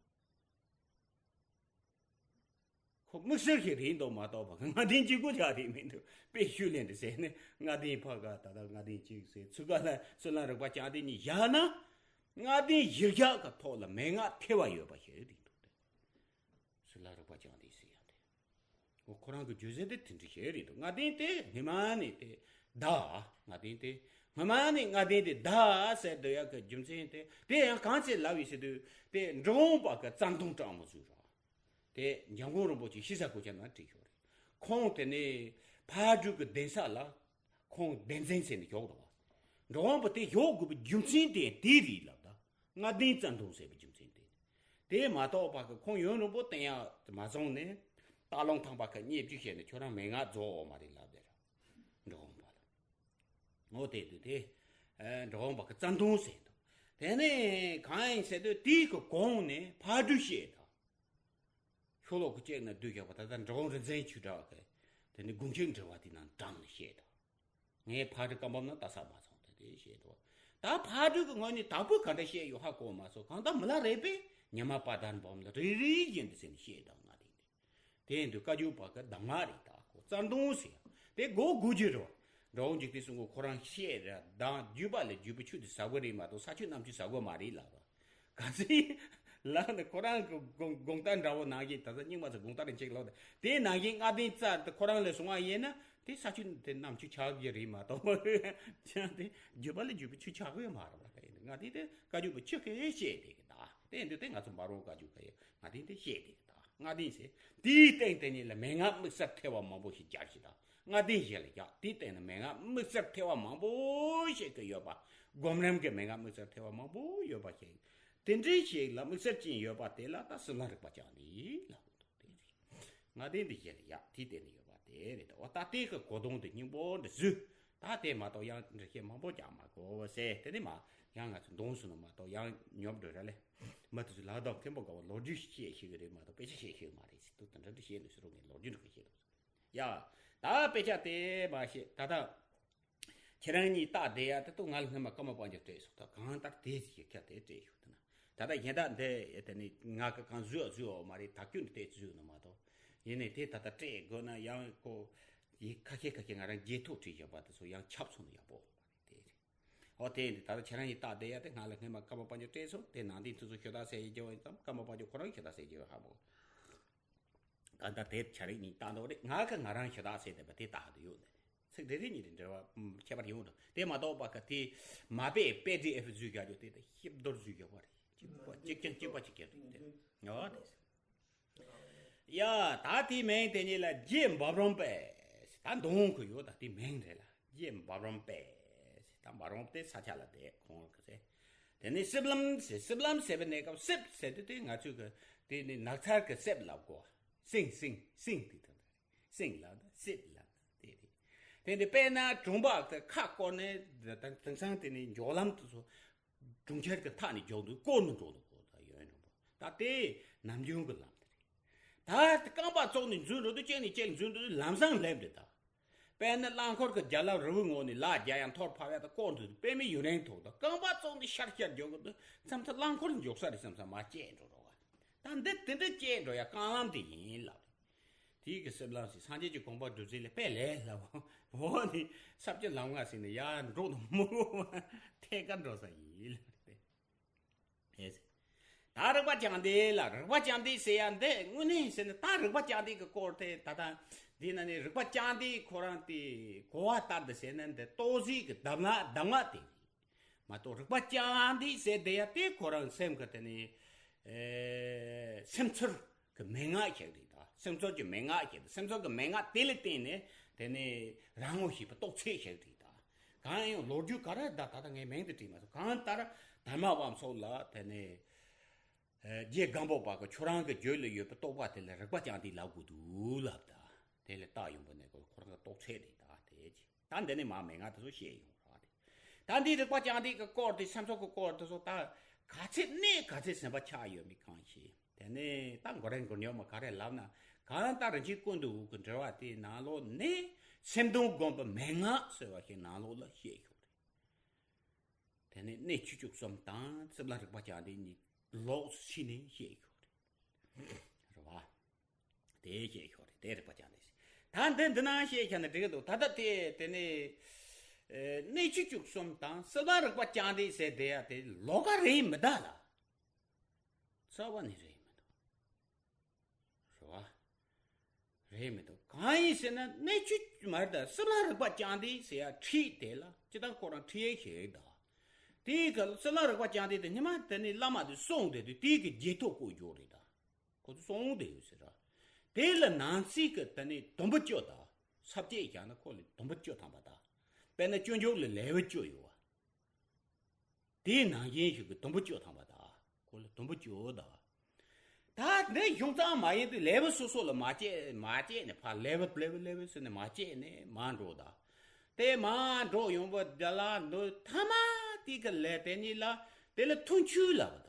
ཁོ་དམིགས་བསལ་ཞིག་རེད་འདུག་མ་གཏོགས་པ་ལྔ་ལྡན་གཅིག་པུ་ཆགས་དེ་མི་འདུག་དཔེ་ཤུལ་ལེན་དུ་ཟེར་ནས་ལྔ་ལྡན་ཕ་ག་ད་ལྟ་ལྔ་ལྡན་གཅིག་ཟེར། ཚུགས་ཀ་ལ་སུ་ལ་རིག་པ་བཅངས་དེ་གཉིས་བཞག་ན། ལྔ་ལྡན་བཞི་བརྒྱ་གི་ཐོག་ལ་མན་ངག་ཐེ་བ་ཡོད་པ་ཞིག་རེད་འདུག་སྟེ། སུ་ལ་རིག་པ་བཅངས་དེ་ཟེར་ཡ་དེ། འོ་ཁོ་རང་གི་བརྗོད་ཟེར་དེ་དེ་འདྲ་ཞིག་རེད་འདུག་ལྔ་ལྡན་དེ་སྔ་མ་ནས་དེ་ད། ལྔ་ལྡན་དེ་སྔ་མ་ནས་ལྔ་ལྡན་དེ་ད་ཟེར་འདོད་ཡག་གི་རྒྱུ་མཚན་དེ། དེ་ཡང་གང་ཚེ་ལབ་ཡོད་ཟེར་དུས་དེ་འབྲི་གུང་པ་གི་རྩ་ལྟུང་སྤྲང་མོ་ཟིག་རེད། དེ་འཇམ་མགོན་རིན་པོ་ཆེ་ཤི་ས་གོ་ཆ་ན་བྲིས་ཤོག་རེད། ཁོང་དེ་ནས་ཕག་གྲུ་གི་གདན་ས་ལ་ཁོང་གདན་འཛིན་ཟེར་ནས་ཞོག་རེད་བ། འབྲི་གུང་པ་དེ་ཞོག་དགོས་པའི་རྒྱུ་མཚན་དེ་དེ་རེད་ལབ་ད། ལྔ་ལྡན་རྩ་ལྟུང་ཟེར་བའི་རྒྱུ་མཚན་དེ། དེ་མ་གཏོགས་པ་གི་ཁོང་ཡུན་རིང་པོ་བསྟེན་ཡག་མ་སོང་ནས། སྟག་ལུང་ཐང་པ་ཁ་བརྙས་བཅོས་བྱས་ནས་ཁྱོད་རང་མན་ངག་རྫོགས་འོ་མ་རེད་ལབ་བསྡད་ར། འབྲི་གུང་པ་ལ། འོ་དེ་དུས་དེ། ཨ། འབྲི་གུང་པ་གི་རྩ་ལྟུང་ཟེར་འདུག་དེ་ནས་གང་ཡིན་ཟེར་དུས་དེའི་གི་གོང་ནས་ཕག་གྲུ་བཤད་དང་། ཤོ་ལོ་ཀ་གཅིག་ན་བསྡུས་བཞག་པ། ད་ལྟ་འབྲི་གུང་རིག་འཛིན་ཆོས་གྲགས་ཀྱི་དེ་ནི་དགོངས་ཁྱེར་འགྲེལ་བ་དེ་ནང་དྲངས་ནས་བཤད་དང་། ངས་ཕག་གྲུ་བཀའ་འབུམ་ནང་ལྟ་ས་མ་སོང་། ད་དེ་བཤད་དོ། ད་ཕག་གྲུ་གི་ངོས་ནས་དྭགས་པོས་ག་འདྲ་བཤད་ཡོད་ཧ་གོ་མ་སོང་། གང་ལྟར་མི་ལ་རས་པས་ཉི་མ་བར་དོའི་འབུམ་ལ་རེ་རེ་བཞིན་དུ་ཟེར་ནས་བཤད་དང་། ང་དེ་འདི་དེ་ཡིན་དུས་བཀའ་བརྒྱུད་པ་གི་གདམས་ངག་རེད། ད་ཁོ་རྩ་ལྟུང་ཟེར་ཡ་དེ་གོ་དགོས་རྒྱུ་རེད་བ། འབྲི་གུང་འཇིག་རྟེན་གསུམ་མགོན་ཁོ་རང་བཤད་ར་དང་། བརྒྱུད་པ་ལས་བརྒྱུད་པའི་ཆོས་དེ་ཟ་དགོས་རེད་མ་གཏོགས་ས་ཆོས་རྣམ་དཔྱོད་ཟ་དགོས་མ་རེད་ལབ་ར། ག་ཚོད་ལབ་ན་ཁོ་རང་གི་དགོངས་དགོངས་དག་འདྲ་བོ་ནང་བཞིན། ད་ལྟ་རྙིང་མ་ཚོ་དགོངས་དག་རེ་གཅིག་ལབ་ད། དེ་ནང་བཞིན་ལྔ་ལྡན་རྩ་དེ་ཁོ་རང་ལ་སོང་བ་ཡིན་ན་དེ་ས་ཆོས་དེ་རྣམ་དཔྱོད་ཆགས་ཀྱི་རེད་མ་གཏོགས། ཅང་དེ་བརྒྱུད་པ་ལས་བརྒྱུད་པའི་ཆོས་ཆགས་ཀྱི་མ་རེད་བ། ད་ཡིན་ན། ལྔ་སྡེ་དེ་བཀའ་བརྒྱུད་པ་ཆོས་ཁས་བཤད་དེ་གི་ད། དེ་འདི་དེ་ང་ཚོ་འབའ་རོམ་བཀའ་བརྒྱུད་ཀ་ཡོད་ལྔ་སྡེ་དེ་བཤད་དེ་གི་ད། ལྔ་སྡེ་ཟེར། དེའི་སྟེང་དེ་ཉིད་ལ་མན་ངག་དམིགས་བསལ་ཐེག་པ་མང་པོ་ཞིག་སྦྱར་ཞིག་ད། ལྔ་སྡེ་ཞིག་ལ་ཡག་དེའི་སྟེང་ན་མན་ངག་དམིགས་བསལ་ཐེག་པ་མང་པོ་ཞིག་གི་ཡོད་པ། སྒོམ་རིམ་གྱི་མན་ངག་དམིགས་བསལ་ཐེག་པ་མང་པོ་ཡོད་པ་ཞིག་དེ་འདྲའི་ཞིག་ལ་དམིགས་བསལ་ཅན་ཡོད་པ་དེ་ལ་ད་སྲིད་ལམ་རིག་པ་བཅངས་ནས་ལ། ལྔ་སྡེ་འདི་བཞིན་ཡག་དེའི་སྟེང་ནས་ཡོད་པ་དེ་རེད། འོ་ད་དེ་གི་གོ་དོན་དེ་སྙིང་པོ་འདི་བཟོས། ད་དེ་མ་གཏོགས་ཡང་འགྲེལ་བཤད་མང་པོ་རྒྱག་མ་དགོས་ཟེར། དེ་ནས་མ་ཡང་ང་ཚོ་འདོན་སོང་ན་མ་གཏོགས་ཡང་ཉོབ་འགྲོ་ར་ལེ། མ་དེ་ཚོ་ལག་དང་མཁན་པོ་དགའ་བ་ལོ་རྒྱུས་ཤིག་བཤད་ཤེས་གི་རེད་མ་གཏོགས་དཔེ་ཆ་བཤད་ཤེས་གི་མ་རེད་ཟེར་དུས། དེ་འདྲ་འདི་བཤད་ནས་ཟེར་རོ། ངས་ལོ་རྒྱུས་འདྲ་གི་བཤད་འདུག་ཟེར། ཡ། ད་དཔེ་ཆ་དེ་མ་བཤད་ད་ལྟ། ཁྱེད་རང་གཉིས་རྟགས་བསྡད་ཡ་དེ་ཏོ་ང་ལ་སྔོན་མ་ཀརྨ་པ་ཉིད་སྤྲད་སོང་། ད་གང་ལྟར་དེ་ཞིག་ཁྱེད་དེ་སྤྲད་ཤོག་དེ་ན། ད་ལྟ་གཞན་དག་འདི་དེ་ནི་ང་གི་གང་བཟོས་བཟོས་འོ་མ་རེད། ད་སྐྱོན་དེ་བཟོས་ནི་མ་གཏོགས། ཡིན་ནའི་དེ་ད་ལྟ་སྤྲད་དགོས་ན་ཡང་ཁོ་ཡི་ཁ་ཤས་ཁ་ཤས་ང་རང་རྗེས་ཐོ་བྲིས་བཞག་པ་དེ་ཚོ་ཡང་ཁྱབ་སོང་ན་ཡག་པོ་རེད། དེ་རེད། ཨོ་དེ་ཡིན་དུས་ད་ལྟ་ཁྱེད་རང་གཉིས་རྟགས་བསྡད་ཡ་དེ་ང་ལ་སྔོན་མ་ཀརྨ་པ་ཉིད་སྤྲད་སོང་། དེ་ནང་དེ་དུས་ཚོད་ཞུ་དག་ཟེར་ཡི་རྒྱུ་ཡིན་ཙམ་ཀརྨ་པ་ཉིད་ཁོ་རང་ཞུ་དག་ཟེར་རྒྱུ་ཡོད་ཧ་མོ། གང་ལྟར་དེ་བྱ་རིགས་གཉིས་བཏང་འདུག་རེད། ང་གི་ང་རང་ཞུ་དག་ཟེར་བསྡད་པ་དེ་ལྟ་དུ་ཡོད་ནི་རེད། ཚིག་རེ་རེ་གཉིས་རེ་འབྲེལ་བ་ཁྱད་པར་ཡོང་འགྲོ། དེ་མ་གཏོགས་པ་ག་དེ་མ་པའི་པེ་ཌི་ཨེཕ་བཟོས་རྒྱག་རྒྱུ་དེ་དང་ཤེབ་རྡོར་བཟོས་རྒྱག་པ་རེད། གཅིག་པ་གཅིག་རྐྱང་གཅིག་པ་གཅིག་རྐྱང་རེད་དེ། ཨོ་དེ། ཡ། ད་དེའི་མིང་དེ་ཉིད་ལ་རྗེ་འབའ་རོམ་པས། ད་འདོན་གི་ཡོད། ད་དེའི་མིང་རེད་ལ། རྗེ་འབའ་རོམ་པས། ད་འབའ་རོམ་དེ་ས་ཆ་ལ་བསྡད་ཁོང་གི་ཟེར། དེ་ནས་སྲིབ་ལམ་ཟེར། སྲིབ་ལམ་ཟེར་བའི་གནས་སྐབས་སྲིབ་ཟེར་དུས་དེ་ང་ཚོས་གི་དེ་ནི་ནགས་ཚལ་གི་སྲིབ་ལབ་གོ། སེང་སེང་སེང་དེ་དང་། སེང་ལབ་ན་སྲིབ་ལབ་ན་དེ་རེད། དེ་ནི་དཔེར་ན་གྲོང་པ་གི་ཁ་བསྐོར་ནས་དེང་སང་དེ་ནི་མགྱོགས་ལམ་དེ་ཚོ་གྲོང་ཁྱེར་གི་མཐའ་ནས་མགྱོགས་འདུག་བསྐོར་ནས་འགྲོ་འདུག་གོ། ད་ཡོན་རིང་པོ་ད་དེ་ནམ་རྒྱུན་གི་ལམ་དེ་རེད། ད་རྐང་པ་བཙུགས་ནས་འཛུལ་འགྲོ་དུས་གཅིག་ནས་གཅིག་འཛུལ་འགྲོ་དུས་ལམ་སང་སླེབས་འདུག་ད། དཔེར་ན་རླངས་འཁོར་གྱི་རྒྱ་ལམ་རི་བོའི་ངོས་ནས་ལ་རྒྱ་ཡང་འཐོར་ཕབ་ཡ་ད་བསྐོར་འདུག་དཔེ་མི་ཡུན་རིང་ཐུག་ད་རྐང་པ་བཙུགས་ནས་ཤར་ཤར་འགྱོ་གི་འདུག་མཚམས་མཚམས་རླངས་འཁོར་འགྱོ་ས་རེད་བསམ་བསམ་མར་བཅད་འགྲོ་རོགས་ད། འདི་དེ་འདྲ་བཅད་འགྲོ་ཡ་རྐང་ལམ་དེ་ཡིན་ལབ། དེའི་གི་སྲིབ་ལམ་ཟེར། སངས་རྒྱས་ཀྱི་གོ་འཕང་སྒྲུབ་ཚུལ་ལས་དཔེ་ལས་སླ་བོ། འོ་ནི་ས་བཅད་ལམ་ལྔ་ཟེར་ནས་ཡར་འགྲོ་ནི་མོ་ཐད་ཀར་འགྲོ་ས་ཡིན་ལབ་རེད། ད་རིག་པ་བཅངས་ཏེ་ལ། རིག་པ་བཅངས་ཏེ་ཟེར་ཡ་འདི་དངོས་གནས་ཟེར་ན་ད་རིག་པ་བཅངས་ཏེ་གི་སྐོར་དེ་ད་ལྟ་འདི་ན་ནི་རིག་པ་བཅངས་ཏེ་ཁོ་རང་དེ་གོ་བ་ལྟར་དུ་ཟེར་ན་འདི་ཏོག་ཙམ་གི་གདམས་ངག་གདམས་ངག་དེ་རེད་མ་གཏོགས། རིག་པ་བཅངས་ཏེ་ཟེར་བསྡད་ཡ་དེ་ཁོ་རང་སེམས་ཀྱི་དེ་ནི་ཨེ་སེམས་ཚོར་གི་མན་ངག་ཞིག་རེད་ད། སེམས་ཚོར་གྱི་མན་ངག་ཞིག་རེད། སེམས་ཚོར་གྱི་མན་ངག་དེ་ལ་བརྟེན་ནས་དེ་ནི་རང་ངོ་ཤེས་པའི་རྟོགས་ཚད་ཞིག་རེད་ད། གང་ཡང་ལོ་རྒྱུས་ག་རེ་ད་ད་ལྟ་ངས་མིང་དེ་བྲིས་མ་སོང་། གང་ལྟར་དར་མ་བམ་སོགས་ལ་དེ་ནི་ཨེ་རྗེ་སྒམ་པོ་པ་གི་ཁྱོད་རང་གི་རྒྱུད་ལ་ཡོད་པའི་རྟོགས་པ་དེ་ལ་རིག་པ་བཅངས་ཏེ་ལབ་དགོས་འདུག་ལབ་ད། དེ་ལས་རྟགས་ཡོང་པ་ནས་ཁོ་རང་གི་རྟོགས་ཚད་རེད་ད། དེ་ད་འདི་ནས་མ་མན་ངག་དེ་ཚོ་བཤད་ཡོང་ར་དེ། ད་འདི་རིག་པ་བཅངས་ཏེ་གི་སྐོར་དེ་སེམས་ཚོར་གི་སྐོར་དེ་ཚོ་ད་ག་ཚད་གནད་ག་ཚད་ཟིན་པ་ཆགས་ཡོད་མེད་གང་ཤེས། དེ་ནས་ད་མགོ་རེ་མགོ་ཉོ་མ་ག་རེ་ལབ་ན་གང་ལྟར་རིན་ཆེན་ཀུན་ཏུ་དབུ་གི་འགྲེལ་བ་དེའི་ནང་ལོགས་ནས་སེམས་སྡོམ་སྒོམ་པའི་མན་ངག་ཟེར་བ་ཞིག་ནང་ལོགས་ལ་བཤད་ཡོད་རེད། དེ་ནས་གནད་བཅུ་གཅིག་གསུམ་དང་སྲིད་ལ་རིག་པ་བཅངས་ཏེ་གཉིས་ལོགས་སུ་ཕྱེ་ནས་བཤད་ཡོད་རེད། རེད་བ། དེ་བཤད་ཤོག་རེད། དེ་རིག་པ་བཅངས་ཏེ། ད་འདི་འདི་ནང་བཤད་ཁྱེར་ན་འགྲིག་གི་འདུག་ད་ལྟ་དེ་དེ་ནས་ཨེ་གནད་བཅུ་གཅིག་གསུམ་དང་སྲིད་ལ་རིག་པ་བཅངས་ཏེ་ཟེར་བསྡད་ཡ་དེ་ལོགས་ཀ་རེད་མི་གདའ་ལ། རྩ་བ་ནས་རེད་མི་འདུག་རེད་བ། རེད་མི་འདུག་གང་ཡིན་ཟེར་ན་གནད་བཅུ་མ་རེད་ད། སྲིད་ལ་རིག་པ་བཅངས་ཏེ་ཟེར་ཡ་ཁྲིད་དེ་ལ་སྤྱིར་བཏང་ཁོ་རང་ཁྲིད་ཡས་ཤིག་རེད་ད། དེའི་སྐབས་སྲིད་ལ་རིག་པ་བཅངས་ཏེ་དེ་ཉི་མ་དེ་ནས་བླ་མ་དེ་གསུངས་བསྡད་དུས་དེའི་གི་རྗེས་ཐོབ་བསྐོ་རྒྱུ་རེད་ད། ཁོ་ཚོ་གསུངས་བསྡད་ཡོད་ཟེར་ར། དེ་ལ་ནང་གསེས་ཀྱི་དེ་ནས་དུམ་བུ་བཅུ་དང་། ས་བཅད་བཞག་ན་ཁོ་ལ་དུམ་བུ་བཅུ་ཐམ་པ་དང་། དཔེར་ན་སྤྱོད་འཇུག་ལ་ལེའུ་བཅུ་ཡོད་བ། དེའི་ནང་བཞིན་ཞིག་གི་དུམ་བུ་བཅུ་ཐམ་པ་དང་། ཁོ་ལ་དུམ་བུ་བཅུ་དང་། ད་འདི་གཞུང་ཙམ་མ་ཡིན་དུས་ལེའུ་སོ་སོ་ལ་མ་བཅད་མ་བཅད་ནས་ཕར་ལེའུ་ལེའུ་ལེའུ་ཟེར་ནས་མ་བཅད་ནས་མར་འགྲོ་ད། དེ་མར་འགྲོ་ཡོང་བ་འདི་ལ་འདི་ཐ་མ་དེ་གི་ལས་དེ་ཉིད་ལ་དེ་ལ་ཐུན་ཆུད་ལབ་པ་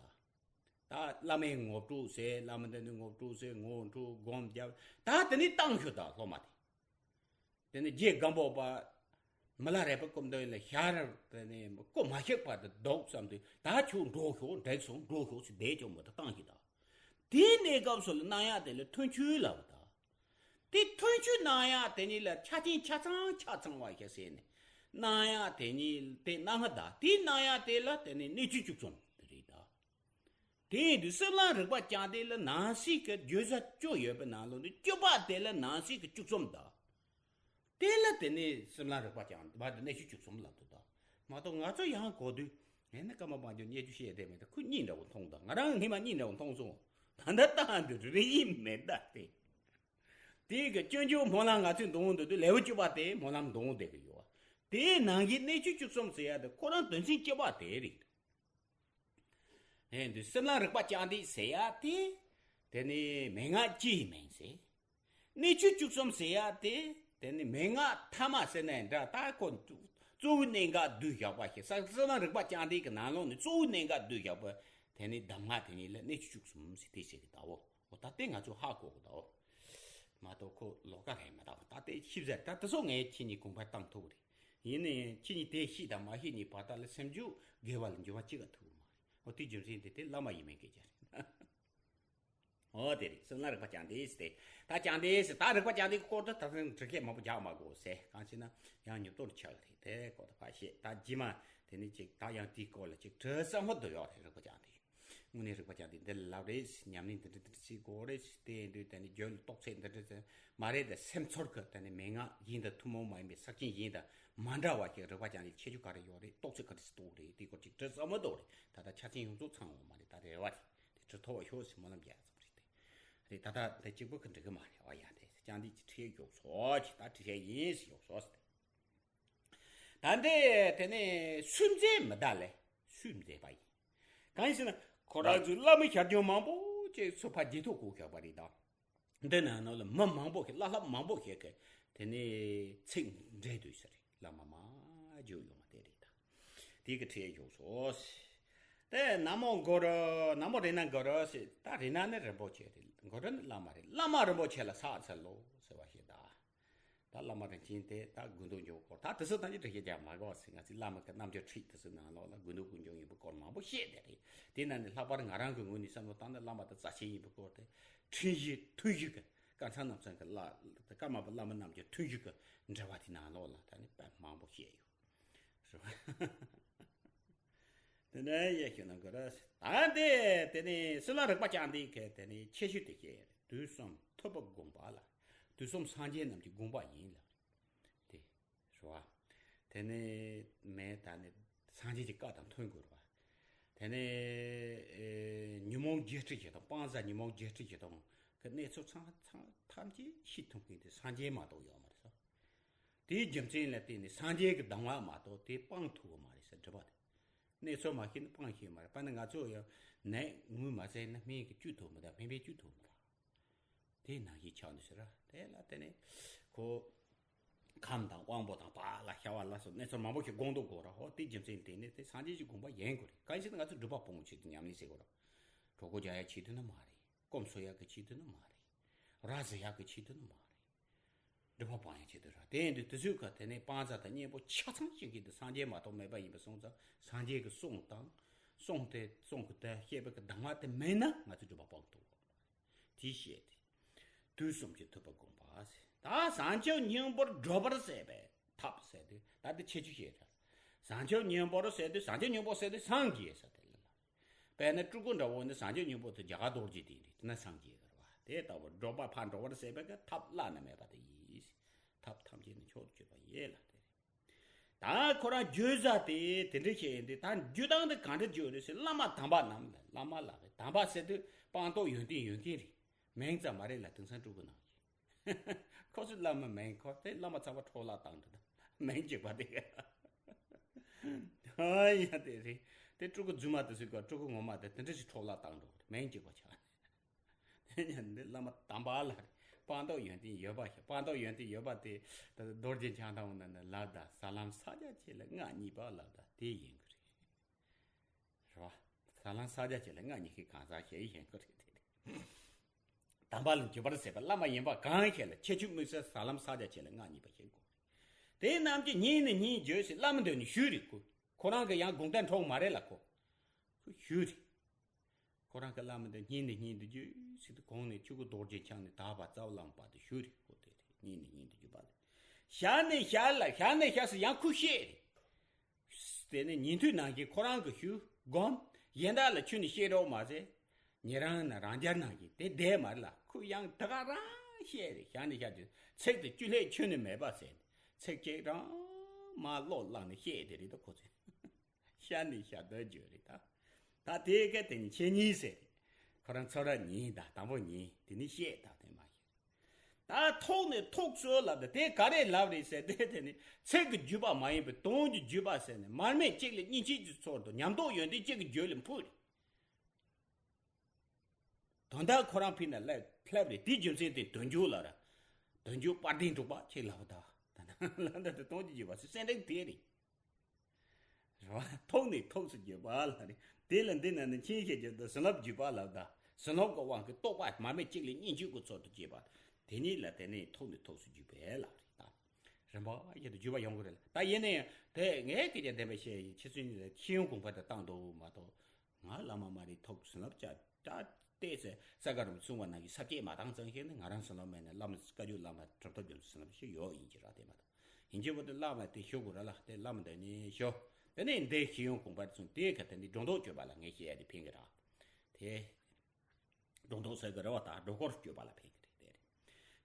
དང་། ད་བླ་མའི་ངོ་སྤྲོད་ཟེར། བླ་མ་འདི་ནི་ངོ་སྤྲོད་ཟེར། ངོ་སྤྲོད་སྒོམ་རྒྱབ། ད་དེ་ནི་བཏང་ཤོག་ད་སློབ་མ་དེ། དེ་ནི་རྗེ་སྒམ་པོ་པ་མི་ལ་རས་པའི་སྐུ་མདུན་ལ་ཞལ་དེ་ནི་སྐུ་མ་གཤེགས་བར་དུ་འདུག་བསམ་དུས་ད་ཁྱོད་འགྲོ་ཤོག་འགྲིག་སོང་འགྲོ་ཤོག་ཟེར་བསྡད་ཀྱང་མ་ད་བཏང་ཤིག་ད། དེའི་གནས་སྐབས་སུ་ལ་གནང་ཡག་དེ་ལ་ཐུན་ཆུད་ལབ་ད། དེ་ཐུན་ཆུད་གནང་ཡག་དེ་ཉིད་ལ་ཆ་རྐྱེན་ཆ་ཚང་ཆ་ཚང་བ་ཞིག་ཟེར་ནས་གནང་ཡག་དེ་ཉིད་དེ་གནང་ང་ད། དེ་གནང་ཡག་དེ་ལ་དེ་ནི་གནད་བཅུ་གཅིག་གསུམ་དེ་རེད་ད། དེ་ཡིན་དུས་སྲིད་ལ་རིག་པ་བཅངས་ཏེ་ལ་ནང་གསེས་ཀྱི་བརྗོད་བྱ་བཅུ་ཡོད་པའི་ནང་ལོགས་ནས་བཅུ་པ་དེ་ལ་ནང་གསེས་ཀྱི་བཅུ་གསུམ་དང་། དེ་ལ་དེ་ནས་སྲིད་ལ་རིག་པ་བཅངས་པ་དེ་གནད་བཅུ་གཅིག་གསུམ་ལབ་འདུག་ད། མ་གཏོགས་ང་ཚོ་ཡང་གོ་དུས་ ངས་ནི་ཀརྨ་པ་ཇོ་བརྙས་བཅོས་བཤད་བསྡད་མེད། ད་ཁོ་གཉིད་འདྲ་བོ་མཐོང་དང་། ང་རང་སྔས་མ་གཉིད་འདྲ་བོ་མཐོང་སོང་། ད་ལྟ་ལྟ་འདི་རེ་ཡིན་མེད་ད་དེ། དེ་གི་སྐྱོན་བརྗོད་སྨོན་ལམ་ང་ཚོས་འདོན་འདོད་དུས་ལེའུ་བཅུ་པ་དེ་སྨོན་ལམ་འདོན་བསྡད་གི་ཡོད། དེའི་ནང་གི་གནས་ཆུང་བཅུ་གསུམ་ཟེར་ཡ་དེ་ཁོ་རང་དོན་ཚན་བཅུ་པ་དེ་རེད། ཨེ་འདི་སེམས་ལ་རིག་པ་བཅངས་ཏེ་ཟེར་ཡ་དེ། དེ་ནི་མན་ངག་སྤྱིའི་མིང་ཟེར། གནས་ཆུང་བཅུ་གསུམ་ཟེར་ཡ་དེ། དེ་ནི་མན་ངག་ཐ་མ་ཟེར་ནའི་འདྲ། ད་ཁོ་གཙོ་བོའི་གནད་འགག་བསྡུས་བཞག་པ་ཞིག། ས་སེམས་ལ་རིག་པ་བཅངས་ཏེ་གི་ནང་ལོགས་ནས་གཙོ་བོའི་གནད་འགག་བསྡུས་བཞག་པ། དེ་ནི་གདམས་ངག་དེ་ཉིད་ལ་གནས་ཆུང་བཅུ་གསུམ་ཟེར་དེ་ཟེར་གི་ད་འོ། འོ་ད་དེ་ང་ཚོ་ཧ་གོ་གི་ད་འོ། མ་གཏོགས་ཁོ་ལོགས་ཀ་རེད་མ་གཏོགས། ད་དེ་ཤིབ་ཟེར་ད་དེ་ཚོ་ངས་ཁྱེད་གཉིས་དགོངས་པ་བཏང་ཐུབ་རེད། ཡིན་ནའི་ཁྱེད་གཉིས་དེ་ཤེས་དང་མ་ཤེས་གཉིས་བར་ཐག་ལ་སེམས་རྒྱུད་དགེ་བ་ལ་འགྱུར་བ་གཅིག་ག་ཐུབ་མ་རེད། འོ་དེ་རྒྱུ་མཚན་དེ་དེ་བླ་མ་ཡིན་མིན་སྐད་ཆ་རེད། འོ་དེ་རེད། སེམས་ལ་རིག་པ་བཅངས་ཏེ་ཟེར་ཏེ། ད་བཅངས་ཏེ་ཟེར། ད་རིག་པ་བཅངས་ཏེ་སྐོར་དུ་ད་ཐེངས་འགྲེལ་བཤད་མང་པོ་རྒྱག་མ་དགོས་ཟེར། གང་ཞེ་ན་ཡང་ཉོབ་ཏོ་ཆགས་རེད། དེ་སྐོར་དུ་ཕར་བཤད། ད་རྗེས་མ་དེ་ནི་ཅིག་ད་ཡང་དེའི་སྐོར་ལ་ཅིག་དྲི་བསམ་བློ་འདོད་ཡོད་རེད། རིག་པ་བཅངས་ཏེ། དངོས་གནས་རིག་པ་བཅངས་ཏེ་འདི་ལབ་རེད། ཉམས་ལེན་འདི་འདྲ་འདི་འདྲ་བྱེད་དགོས་རེད། དེ་འདྲའི་དེ་ནི་རྒྱུད་ལ་རྟོགས་ཚད་འདི་འདྲ་ཚད་མ་རེད། དེ་སེམས་ཚོར་གི་དེ་ནི་མན་ངག་གཞན་དང་ཐུན་མོང་མ་ཡིན་པའི་ས་བཅད་གཞན་དང་མ་འདྲ་བ་ཞིག་རིག་པ་བཅངས་ཏེ་ཁྱད་ཆོས་ག་རེ་ཡོད་རེད། རྟོགས་ཚད་ག་འདྲ་ཞིག་རྟོགས་རེད། དེ་སྐོར་ཅིག་དྲི་བསམ་བློ་འདོད་རེད། ད་ལྟ་ཆ་རྐྱེན་ཡོངས་རྫོགས་ཚང་བ་མ་རེད། ད་རེ་བ་རེད། དེ་དྲི་ཐོག་བ་ཤོག་ཟེར་སྨོན་ལམ་རྒྱག་ཙམ་རེད། དེ་རེད། ད་ལྟ་དེ་གཅིག་པོ་གི་འགྲིག་གི་མ་རེད། བ་ཡ་དེ་བཅངས་ཏེ་ཅིག་ཁྲིད་ཡོག་སོ་ཅིག་ད་ཁྲིད་ཡ་ཡིན་ཟེར་ཡོག་སོ་ཟེར། ད་འདི་དེ་ནས་སུན་མཛད་མི་གདའ་ལས་སུན་མཛད་པ་ཡིན། གང་ཡིན་ཟེར་ན་ཁོ་རང་ཚོའི་བླ་མ་ཞར་བྱུང་མང་པོ་ཅིག་ཚུར་ཕར་རྗེས་ཐོ་བཀོད་བཞག་པ་རེད་ད། འདི་ནང་ནང་ལ་མི་མང་པོ་ཞིག་བླ་སློབ་མང་པོ་ཞིག་གིས་དེ་ནས་ཚིག་འགྲེལ་དུས་ཟེར་བླ་མ་མ་བརྗོད་ཡོང་བ་དེ་རེད་ད། དེ་གི་ཁྲིད་ཡོག་སོ། དེ་ན་མོ་གུ་རུ། ན་མོ་རཏྣ་གུ་རུ་ཟེར། ད་རཏྣ་ནི་རིན་པོ་ཆེ་རེད། གུ་རུ་ནི་བླ་མ་རེད། བླ་མ་རིན་པོ་ཆེ་ལ་ཕྱག་འཚལ་ལོ་ཟེར་བ་ཞིག་ད། ད་བླ་མ་རིན་ཆེན་དེ་ད་དགོངས་དོན་འཇོག་སྐོར་ད་དེ་ཚོ་ད་ཅི་འགྲེལ་བཤད་རྒྱག་མ་དགོས་ཟེར། ང་ཚོའི་བླ་མ་གི་རྣམ་འགྱུར་ཁྲིད་དེ་ཚོའི་ནང་ལོགས་ལ་དགོངས་དོན་ཀུན་འབྱུང་ཡིན་པའི་སྐོར་མང་པོ་བཤད་བསྡད་རེད། དེ་ནང་ནས་ལྷག་པར་ང་རང་གི་ངོས་ནས་བསམ་བློ་བཏང་ན་བླ་མ་དེ་རྩ་ཆེན་ཡིན་པའི་སྐོར་དེ། འཁྲུལ་གཞི་ཐུན་བཞི་གི་སྐར་ཚང་རྣམ་ཚང་གི་བླ་ཀརྨ་པ་བླ་མ་རྣམས་ཀྱི་ཐུན་བཞི་གི་འགྲེལ་པ་དེ་ནང་ལོགས་ལ་ད་ནི་དཔེ་མང་པོ་བཤད་ཡོད། རེད་བ། དེ་ནས་ཡེ་ཤེས་ནང་གི་ར། ད་དེ་དེ་ནས་སེམས་ལ་རིག་པ་བཅངས་ཏེ་གལ་དེ་ནས་ཁྱད་ཆོས་དེ་བཤད་ཡ་རེད། དུས་གསུམ་ཐུབ་པ་དགོངས་པ་ལ། དུས་གསུམ་སངས་རྒྱས་རྣམས་ཀྱི་དགོངས་པ་ཡིན་ལ། དེ་རེད་བ། དེ་ནས་མེད་ད་ནི་སངས་རྒྱས་ཀྱི་བཀའ་དང་མཐུན་དགོས་རེད་བ། དེ་ནས་ཨེ་ཉོན་མོངས་བརྒྱད་ཁྲི་བཞི་སྟོང་། སྤང་བྱ་ཉོན་མོངས་བརྒྱད་ཁྲི་བཞི་སྟོང་གི་གནས་ཚུལ་ཚང་ཚང་ཐམས་ཅད་ཤེས་ཐུབ་མཁན་དེ་སངས་རྒྱས་མ་གཏོགས་ཡོད་མ་རེད་ས། དེའི་རྒྱུ་མཚན་ལ་བརྟེན་ནས་སངས་རྒྱས་ཀྱི་གདམས་ངག་མ་གཏོགས་དེ་སྤང་ཐུབ་ཀྱི་མ་རེད་ཟེར་སྒྲུབ་པ་དེ། གནས་ཚུལ་མ་ཤེས་ན་སྤང་ཤེས་མ་རེད། དཔེར་ན་ང་ཚོ་ཡང་ནད་ངོས་མ་བཟས་ན་སྨན་གྱིས་བཅོས་ཐུབ་མི་འདུག་སྨན་པས་བཅོས་ཐུབ་མི་འདུག་དེ་ནང་བཞིན་ཆགས་འདུག་ཟེར་ར། དེ་ལ་བརྟེན་ནས་ཁོ་ཁམས་དང་དབང་པོ་དང་བག་ལ་ཤ་བ་ལ་སོགས་གནས་ཚུལ་མང་པོ་ཞིག་སྒོམ་འདུག་གོ་ར། ཧོ་དེ་རྒྱུ་མཚན་ལ་བརྟེན་ནས་དེ་སངས་རྒྱས་ཀྱི་དགོངས་པ་ཡིན་དགོས་རེད། གང་ཡིན་ཟེར་ན་ང་ཚོ་སྒྲུབ་པ་སྤོང་བའི་ཆེད་དུ་ཉམས་ལེན་བྱེད་དགོས་ར། གྲོད་ཁོག་རྒྱག་ཡ་ཆེད་དུ་ནི་མ་རེད། སྐོམ་གསོ་ཡག་གི་ཆེད་དུ་ནི་མ་རེད། ར་བཟི་ཡག་གི་ཆེད་དུ་ནི་མ་རེད། སྒྲུབ་པ་སྤང་ཡག་ཆེད་དུ་ར། དེ་ཡིན་དུས་དེ་ཚོའི་ཁ་དེ་ནས་སྤང་བྱ་དང་གཉེན་པོ་ཆ་ཚང་ཞིག་གིས་དེ་སངས་རྒྱས་མ་གཏོགས་མེད་པ་ཡིན་པ་སོང་ཙང་སངས་རྒྱས་ཀྱི་གསུང་དང་། གསུང་དེ་གསུང་གི་དེ་བཤད་པའི་གི་གདམས་ངག་དེ་མེད་ན་ང་ཚོས་སྒྲུབ་པ་སྤང་ཐུབ་དེ་བཤད་དེ། དུས་གསུམ་གྱི་ཐུབ་པ་དགོངས་པ་ཟེར། ད་བྱང་ཆུབ་སྙིང་པོར་བགྲོད་པར་བྱེད་པའི་ཐབས་ཟེར་དུས་ད་དེ་ཁྱད་ཆོས་བཤད་ར། བྱང་ཆུབ་སྙིང་པོར་ཟེར་དུས་བྱང་ཆུབ་སྙིང་པོ་ཟེར་དུས་སངས་རྒྱས་ཟེར་དེ་ལ། དཔེར་ན་སྤྲུལ་སྐུ་འདྲ་བོ་ནི་བྱང་ཆུབ་སྙིང་པོ་དེ་རྒྱ་གར་རྡོ་རྗེ་དེ་རེད། དེ་ན་སངས་རྒྱས་གར་བ་དེ་ལྟ་བུ་བགྲོད་པ་ཕར་འགྲོ་བར་བྱེད་པའི་གི་ཐབས་བླ་ན་མེད་པ་དེ་ཡིན། ཐབས་ཐམས་ཅད་ནི་མཆོག་ཏུ་གྱུར་པ་ཡིན་ལ་དེ་རེད། ད་ཁོ་རང་བརྗོད་བྱ་དེ་དེ་འདྲ་བཤད་ཡིན་དུས་ད་བརྗོད་སྟངས་དེ་གང་འདྲ་བརྗོད་རེད་ཟེར། བླ་མ་དམ་པ་རྣམས་ལ་བླ་མ་ལ་རེད། དམ་པ་ཟེར་དུས་སྤངས་རྟོགས་ཡོན་ཏན་ཡོད་མཁན་རེད། མིང་ཙམ་མ་རེད་ལ་དེང་སང་སྤྲུལ་སྐུ་ནང་བཞིན། ཁོ་ཚོས་བླ་མ་མིང་ཁོ་དེ་བླ་མ་ཚང་མ་འཕྲོ་བརླག་བཏང་འདུག་མིང་གཅིག་པ་དེ། ཨ་ཡ་དེ་རེད། དེ་སྤྲུལ་སྐུ་རྫུན་མ་དེ་ཚོས་ཀྱང་སྤྲུལ་སྐུ་ངོ་མ་དེ་དེ་འདྲ་ཞིག་འཕྲོ་བརླག་བཏང་འགྲོ་གི་རེད། མིང་གཅིག་པ་ཆགས་ནས། དེ་ཡང་འདི་བླ་མ་དམ་པ་ལ་རེད། སྤངས་རྟོགས་ཡོན་ཏན་ཡོད་པ་ཞིག་སྤངས་རྟོགས་ཡོན་ཏན་ཡོད་པ་དེ་ད་རྡོ་རྗེ་འཆང་ཐང་ན་ནི་ལབ་ད་ཟབ་ལམ་ས་བརྒྱ་ཆེ་ལ་མངའ་བརྙེས་པ་ལབ་ད་དེ་ཡིན་གི་རེད། རེད་བ། ཟབ་ལམ་ས་བརྒྱ་ཆེ་ལ་མངའ་བརྙེས་མཁན་གང་ཟག་ཞིག་ཡིན་གི་རེད་དེ། དམ་པ་ལ་འཇུག་པར་བྱེད་པ་བླ་མ་ཡིན་པ་གང་ཞིག་ལ་ཁྱད་ཆོས་དམིགས་བསལ་ཟབ་ལམ་ས་བརྒྱ་ཆེ་ལ་མངའ་བརྙེས་པ་ཞིག་དགོས། དེ་རྣམས་ཀྱི་སྙིང་ནས་སྙིང་བརྗོད་ཟེར་བླ་མ་འདོན་ནས་ཞུས་རེད་ཁོ། ཁོ་རང་གི་ཡང་དགོངས་དོན་འཁྲུལ་མ་རེད་ལ་ཁོ། ཁོ་ཞུས་རེད། ཁོ་རང་གི་བླ་མ་འདོན་སྙིང་ནས་སྙིང་དུ་བརྗོད་ཟེར་དུས་གོང་ནས་ཆོས་སྐུ་རྡོ་རྗེ་འཆང་ནས་དག་པ་རྩ་བ་ལམ་བར་དུ་ཞུས་རེད་ཁོ། དེ་རེད་སྙིང་ནས་སྙིང་དུ་བརྗོད་པ་ལ། ཞལ་ནས་ཞལ་ལ་ཞལ་ནས་ཞལ་ཟེར་ཡང་ཁོས་བཤད་རེད། དེ་ནི་ཉན་ཐོས་ནང་བཞིན་ཁོ་རང་གི་ཞུ་སྒོམ་གཞན་དག་ལ་ཁྱོན་ནས་བཤད་རོགས་མ་ཟེར། ཉན་རང་ན་རང་རྒྱལ་ནང་བཞིན་དེ་བསྡད་མ་རེད་ལ་ཁོས་ཡང་དེ་ག་རང་བཤད་རེད། ཞལ་ནས་ཞལ་དུ་ཚིག་དེ་བཅུ་ལྷག་ཁྱོན་ནས་མེད་པ་ཟེར་ཚིག་གཅིག་རང་མ་བློ་བླངས་ནས་བཤད་དེ་རེད་དོ་ཁོ་ཚོས། ཤར་ནས་ཤར་དོན་བརྗོད་རེད་ད། ད་དེ་ག་དེ་ནི་ཆེ་གཉིས་ཟེར་རེད། ཁོ་རང་ཚོ་ར་གཉིས་ད་དང་པོ་གཉིས་དེ་ནི་བཤད་ད་དེ་མ་ཤེས། ད་ཐོག་ནས་ཐོག་སོ་ལབ་ད་དེ་ག་རེ་ལབ་རེད་ཟེར་དེ་དེ་ནི་ཚིག་གི་བརྗོད་པ་མ་ཡིན་པའི་དོན་གྱི་བརྗོད་པ་ཟེར་ནས་མར་མེ་གཅིག་ལས་གཉིས་མཆེད་ཀྱི་ཚོགས་དང་ཉམས་རྟོགས་ཡོན་ཏན་གཅིག་གི་རྒྱུད་ལ་འཕུར་རེད། དོན་དག་ཁོ་རང་ཕི་ན་ལ་ལྷབ་རེད། དེའི་རྒྱུ་མཚན་དེ་དོན་འཇུག་ལ་ར། དོན་འཇུག་དཔལ་ལྡན་འབྲུག་པ་ཁྱེད་ལབ་ད། ད་ལ་འདི་དེ་སྟོང་གི་རྒྱུ་བ་སུ་སེམས་ལྡན་དེ་རེད། རེད་བ། ཐོག་ནས་ཐོག་སུ་བརྗོད་པ་ལ་རེད། དེ་ལ་འདི་ན་ནི་ཆིན་ཤེས་རྒྱུ་དང་བྱིན་རླབས་བརྒྱུད་པ་ལབ་ད། བྱིན་རླབས་ཀྱི་དབང་གིས་རྟོགས་པ་མར་མེ་གཅིག་ལས་གཉིས་འཇུག་གི་ཚོགས་དུ་སྐྱེས་པ། དེ་ཉིད་ལ་དེ་ནས་ཐོག་ནས་ཐོག་སུ་བརྒྱུད་པའི་ལབ་རེད་ད། རིམ་པ་བཞིན་དུ་བརྒྱུད་པ་ཡོང་གི་རེད་ལ། ད་ཡིན་ན་ཡང་དེ་ངས་སྐད་ཆ་བདེན་པ་བཤད་ཡིན་ཁྱེད་ཚོའི་ཉིད་ལ་ཤེས་ཡོན་གོང་འཕེལ་དུ་བཏང་འདུག་མ་གཏོགས། ང་བླ་མ་མ་རེད། ཐོག་བྱིན་རླབས་བྱ་བྱ་བལྟས་ཟེར་ས་ག་རུ་གསུང་བ་ནང་གི་ས་བཅད་མ་བཏང་ཙང་ཤེས་ནས་ང་རང་བྱིན་རླབས་མེད་ནས་བླ་མ་བཀའ་བརྒྱུད་བླ་མ་གྲུབ་ཐོབ་རྒྱ་མཚོ་བྱིན་རླབས་ཞིག་ཡོད་ཡིན་གྱི་ར་དེ་མ་གཏོགས། ཡིན་གྱི་བོ་དེ་བླ་མ་དེ་ཞུ་དགོས་ར་ལ་དེ་བླ་མ་འདི་ནས་ཞུ། དེ་ནས་འདི་ཤེས་ཡོན་གོང་འཕེལ་སོང་དེ་ག་དེ་འདི་སྒྲོ་འདོགས་གཅོད་པ་ལ་ངས་བཤད་ཡ་དེ་ཕན་གི་ར། དེ། སྒྲོ་འདོགས་ཟེར་གི་རེད་བ། ད་སྒྲོ་སྐུར་གཅོད་པ་ལ་ཕན་གི་རེད་དེ་རེད།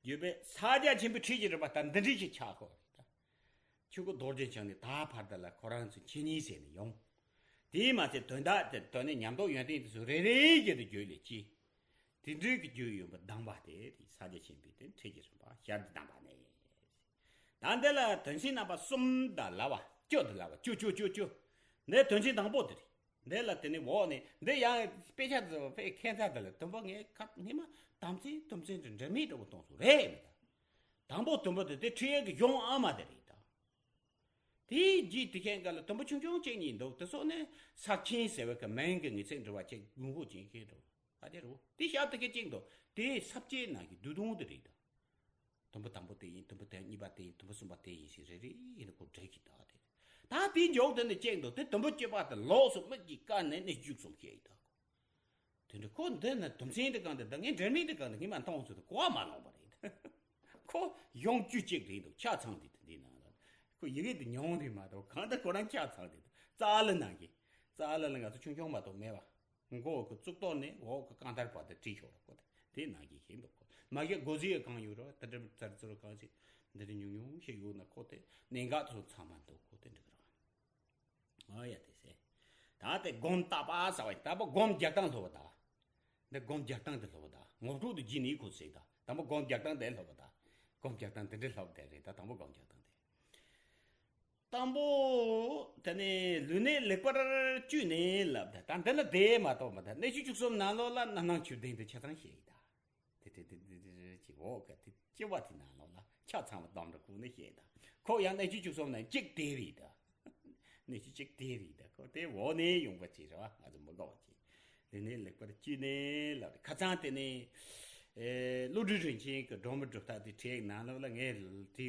བརྒྱུད་པའི་ཕྱག་རྒྱ་ཆེན་པོའི་ཁྲིད་ཀྱི་རིམ་པ་ད་འདི་འདྲ་ཞིག་ཆགས་ཁོ་རེད་ད། ཆོས་སྐུ་རྡོ་རྗེ་འཆང་ནས་ད་བར་དུ་ལ་ཁོ་རང་ཚོ་འཆད་ཉན་བྱས་ནས་ཡོང་། དེས་མ་ཚད་དོན་དག་དེ་དོན་ནི་ཉམས་རྟོགས་ཡོན་ཏན་དེ་ཚོ་རེ་རེ་བཞིན་དུ་བརྗོད་ལས་ཀྱི། དེ་འདྲའི་གི་རྒྱུ་ཡོད་པ་གདམས་པ་དེ་དེ་ཕྱག་རྒྱ་ཆེན་པོའི་དེ་ཁྲིད་ཀྱི་རིམ་པ་ཞལ་དུ་གདམས་པ་ནས། ད་འདི་ལ་དོན་ཚན་རྣམ་པ་གསུམ་དང་ལབ་པ་བཅུ་དུ་ལབ་པ་བཅུ་བཅུ་བཅུ་བཅུ། འདི་དོན་ཚན་དང་པོ་དེ་རེད། འདི་ལ་དེ་ནི་འོག་ནས་འདི་ཡང་དཔེ་ཆ་དེ་དཔེ་ཁྱད་མཚར་དེ་ལ་དུམ་བུ་ངས་ཁ་སྔས་མ་དམ་ཚིག་དུམ་ཚན་དུ་འབྲེལ་མེད་འདྲ་བོ་གཏོང་སོང་རེད་མི་ད། དང་པོ་དུམ་བུ་དེ་དེ་ཁྲིད་ཡས་ཀྱི་གཞུང་ཨ་མ་དེ་རེད་ད། དེའི་རྗེས་དེ་ཁྱེད་འགའ་ལ་དུམ་བུ་ཆུང་ཆུང་གཅིག་གཉིས་འདུག་དེ་སོགས་ནི་ས་ཆེན་ཟེར་བའི་གི་མིང་གི་ངེས་ཚིག་འབྲི་བ་ཅིག་དགོས་མཁོ་ཅན་ཞིག་འགྲོ། ཨ་དེ་རུ་དེ་ཞབས་དེ་ག་གཅིག་འདུག་དེ་ས་བཅད་ནང་གི་བསྡུས་དོན་དེ་རེད་ད། དུམ་བུ་དང་པོ་དེ་ཡིན། དུམ་བུ་དེ་གཉིས་པ་དེ་ཡིན། དུམ་བུ་གསུམ་པ་དེ་ཡིན་ཞེས་རེ་རེ་ཡིན་ནི་ཁོ་འགྲེལ་གྱི་ད་དེ། ད་དེའི་མཇུག་དེ་ནི་གཅིག་འདུག་དེ་དུམ་བུ་གཅིག་པ་དེ་ལོགས་སུ་དམིགས་ཀྱིས་བཀར་ནས་ནི་བཅུ་གསུམ་བཤད་ཡི་ད་ཁོ། དེ་འདྲ་ཁོ་འདི་ནི་དུམ་ཚན་དེ་གང་དེ་ད་ངས་འབྲེལ་མེད་དེ་གང་དེ་ངས་མ་མཐོང་ཚོད་དུ་གོ་བ་མ་ལོངས་པ་རེད། ཁོ་གཞུང་བཅུ་གཅིག་རེད་འདུག་ཆ་ཚང་དེ་དེ་འདི་ནང་ལ་ཁོ་ཡི་གེ་དེ་ཉུང་རེད་མ་གཏོགས་གང་ལྟར་ཁོ་རང་ཆ་ཚང་དེ་རྩ་ལ་ནང་གི་རྩ་ལ་ལ་ང་ཚོ་ཆུང་ཆུང་མ་གཏོགས་མེད་པ། མགོ་གི་གཙུག་ཏོར་ནས་འོག་གི་རྐང་མཐར་བར་དུ་བྲིས་ཤོག་ར་ཁོ་དེ་དེ་ནང་གི་ཤེས་འདུག་ཁོ་མ་གི་སྒོ་ཟིག་གང་ཡོད་ར་དེ་འདྲ་ཙར་ཙུར་གང་ཞིག་འདི་འདྲ་ཉུང་ཉུང་ཞིག་ཡོད་ན་ཁོ་དེ་གནད་འགག་ཚོ་ཚང་མ་འདུག་ཁོ་དེ་འགྲིག་ར། ཨ་ཡ་དེ་ཟེར། ད་དེ་སྒོམ་བརྟག་པ་ཟེར་བ་ཡིན། ད་པ་སྒོམ་རྒྱག་སྟངས་སློབ་པ་ད། འདི་སྒོམ་རྒྱག་སྟངས་དེ་སློབ་པ་ད། ངོ་སྤྲོད་དུ་རྒྱུ་ནི་ཁོ་ཟེར་ད། དང་པོ་སྒོམ་རྒྱག་སྟངས་དེ་སློབ་པ་ད། སྒོམ་རྒྱག་སྟངས་དེ་འདྲ་སློབ་དེ་རེད་ད། དང་པོ་སྒོམ་རྒྱག་སྟངས་དེ། དང་པོ། དེ་ནས་ལུས་གནད་ལེགས་པར་བཅོས་ནས་ལབ་ད། ད་འདི་ལ་དེ་མ་གཏོགས་མ་ད་གནས་ཆུ་བཅུ་གསུམ་ནང་ལོགས་ལ་རྣམ་སྣང་ཆོས་ལྡན་དུ་ཆ་ཚང་བཤད་ཡི་ད། དེ་དེ་དེ་དེ་དེ་དེ་ཅིག་འོག་ག་དེ་ལྕི་བ་དེ་ནང་ལོགས་ལ་ཆ་ཚང་བ་བསྡོམས་འདྲ་ཁུག་ནས་བཤད་ད། ཁོ་ཡང་གནས་ཆུ་བཅུ་གསུམ་ནང་གཅིག་དེ་རེད་ད། གནས་ཆུ་གཅིག་དེ་རེད་ད། ཁོ་དེ་འོག་ནས་ཡོང་བ་ཅིག་རེད་བ། ང་ཚོ་མི་དགའ་བ་ཅིག་ལུས་གནད་ལེགས་པར་བཅོས་ནས་ལབ་རེད། ཁ་སང་དེ་ནས་ཨེ་བློ་གྲོས་རིན་ཆེན་གྱི་སྒྲོན་མེ་སྒྲུབ་ཐབས་དེ་ཁྲིད་ནང་ལོགས་ལ་ངས་དེ།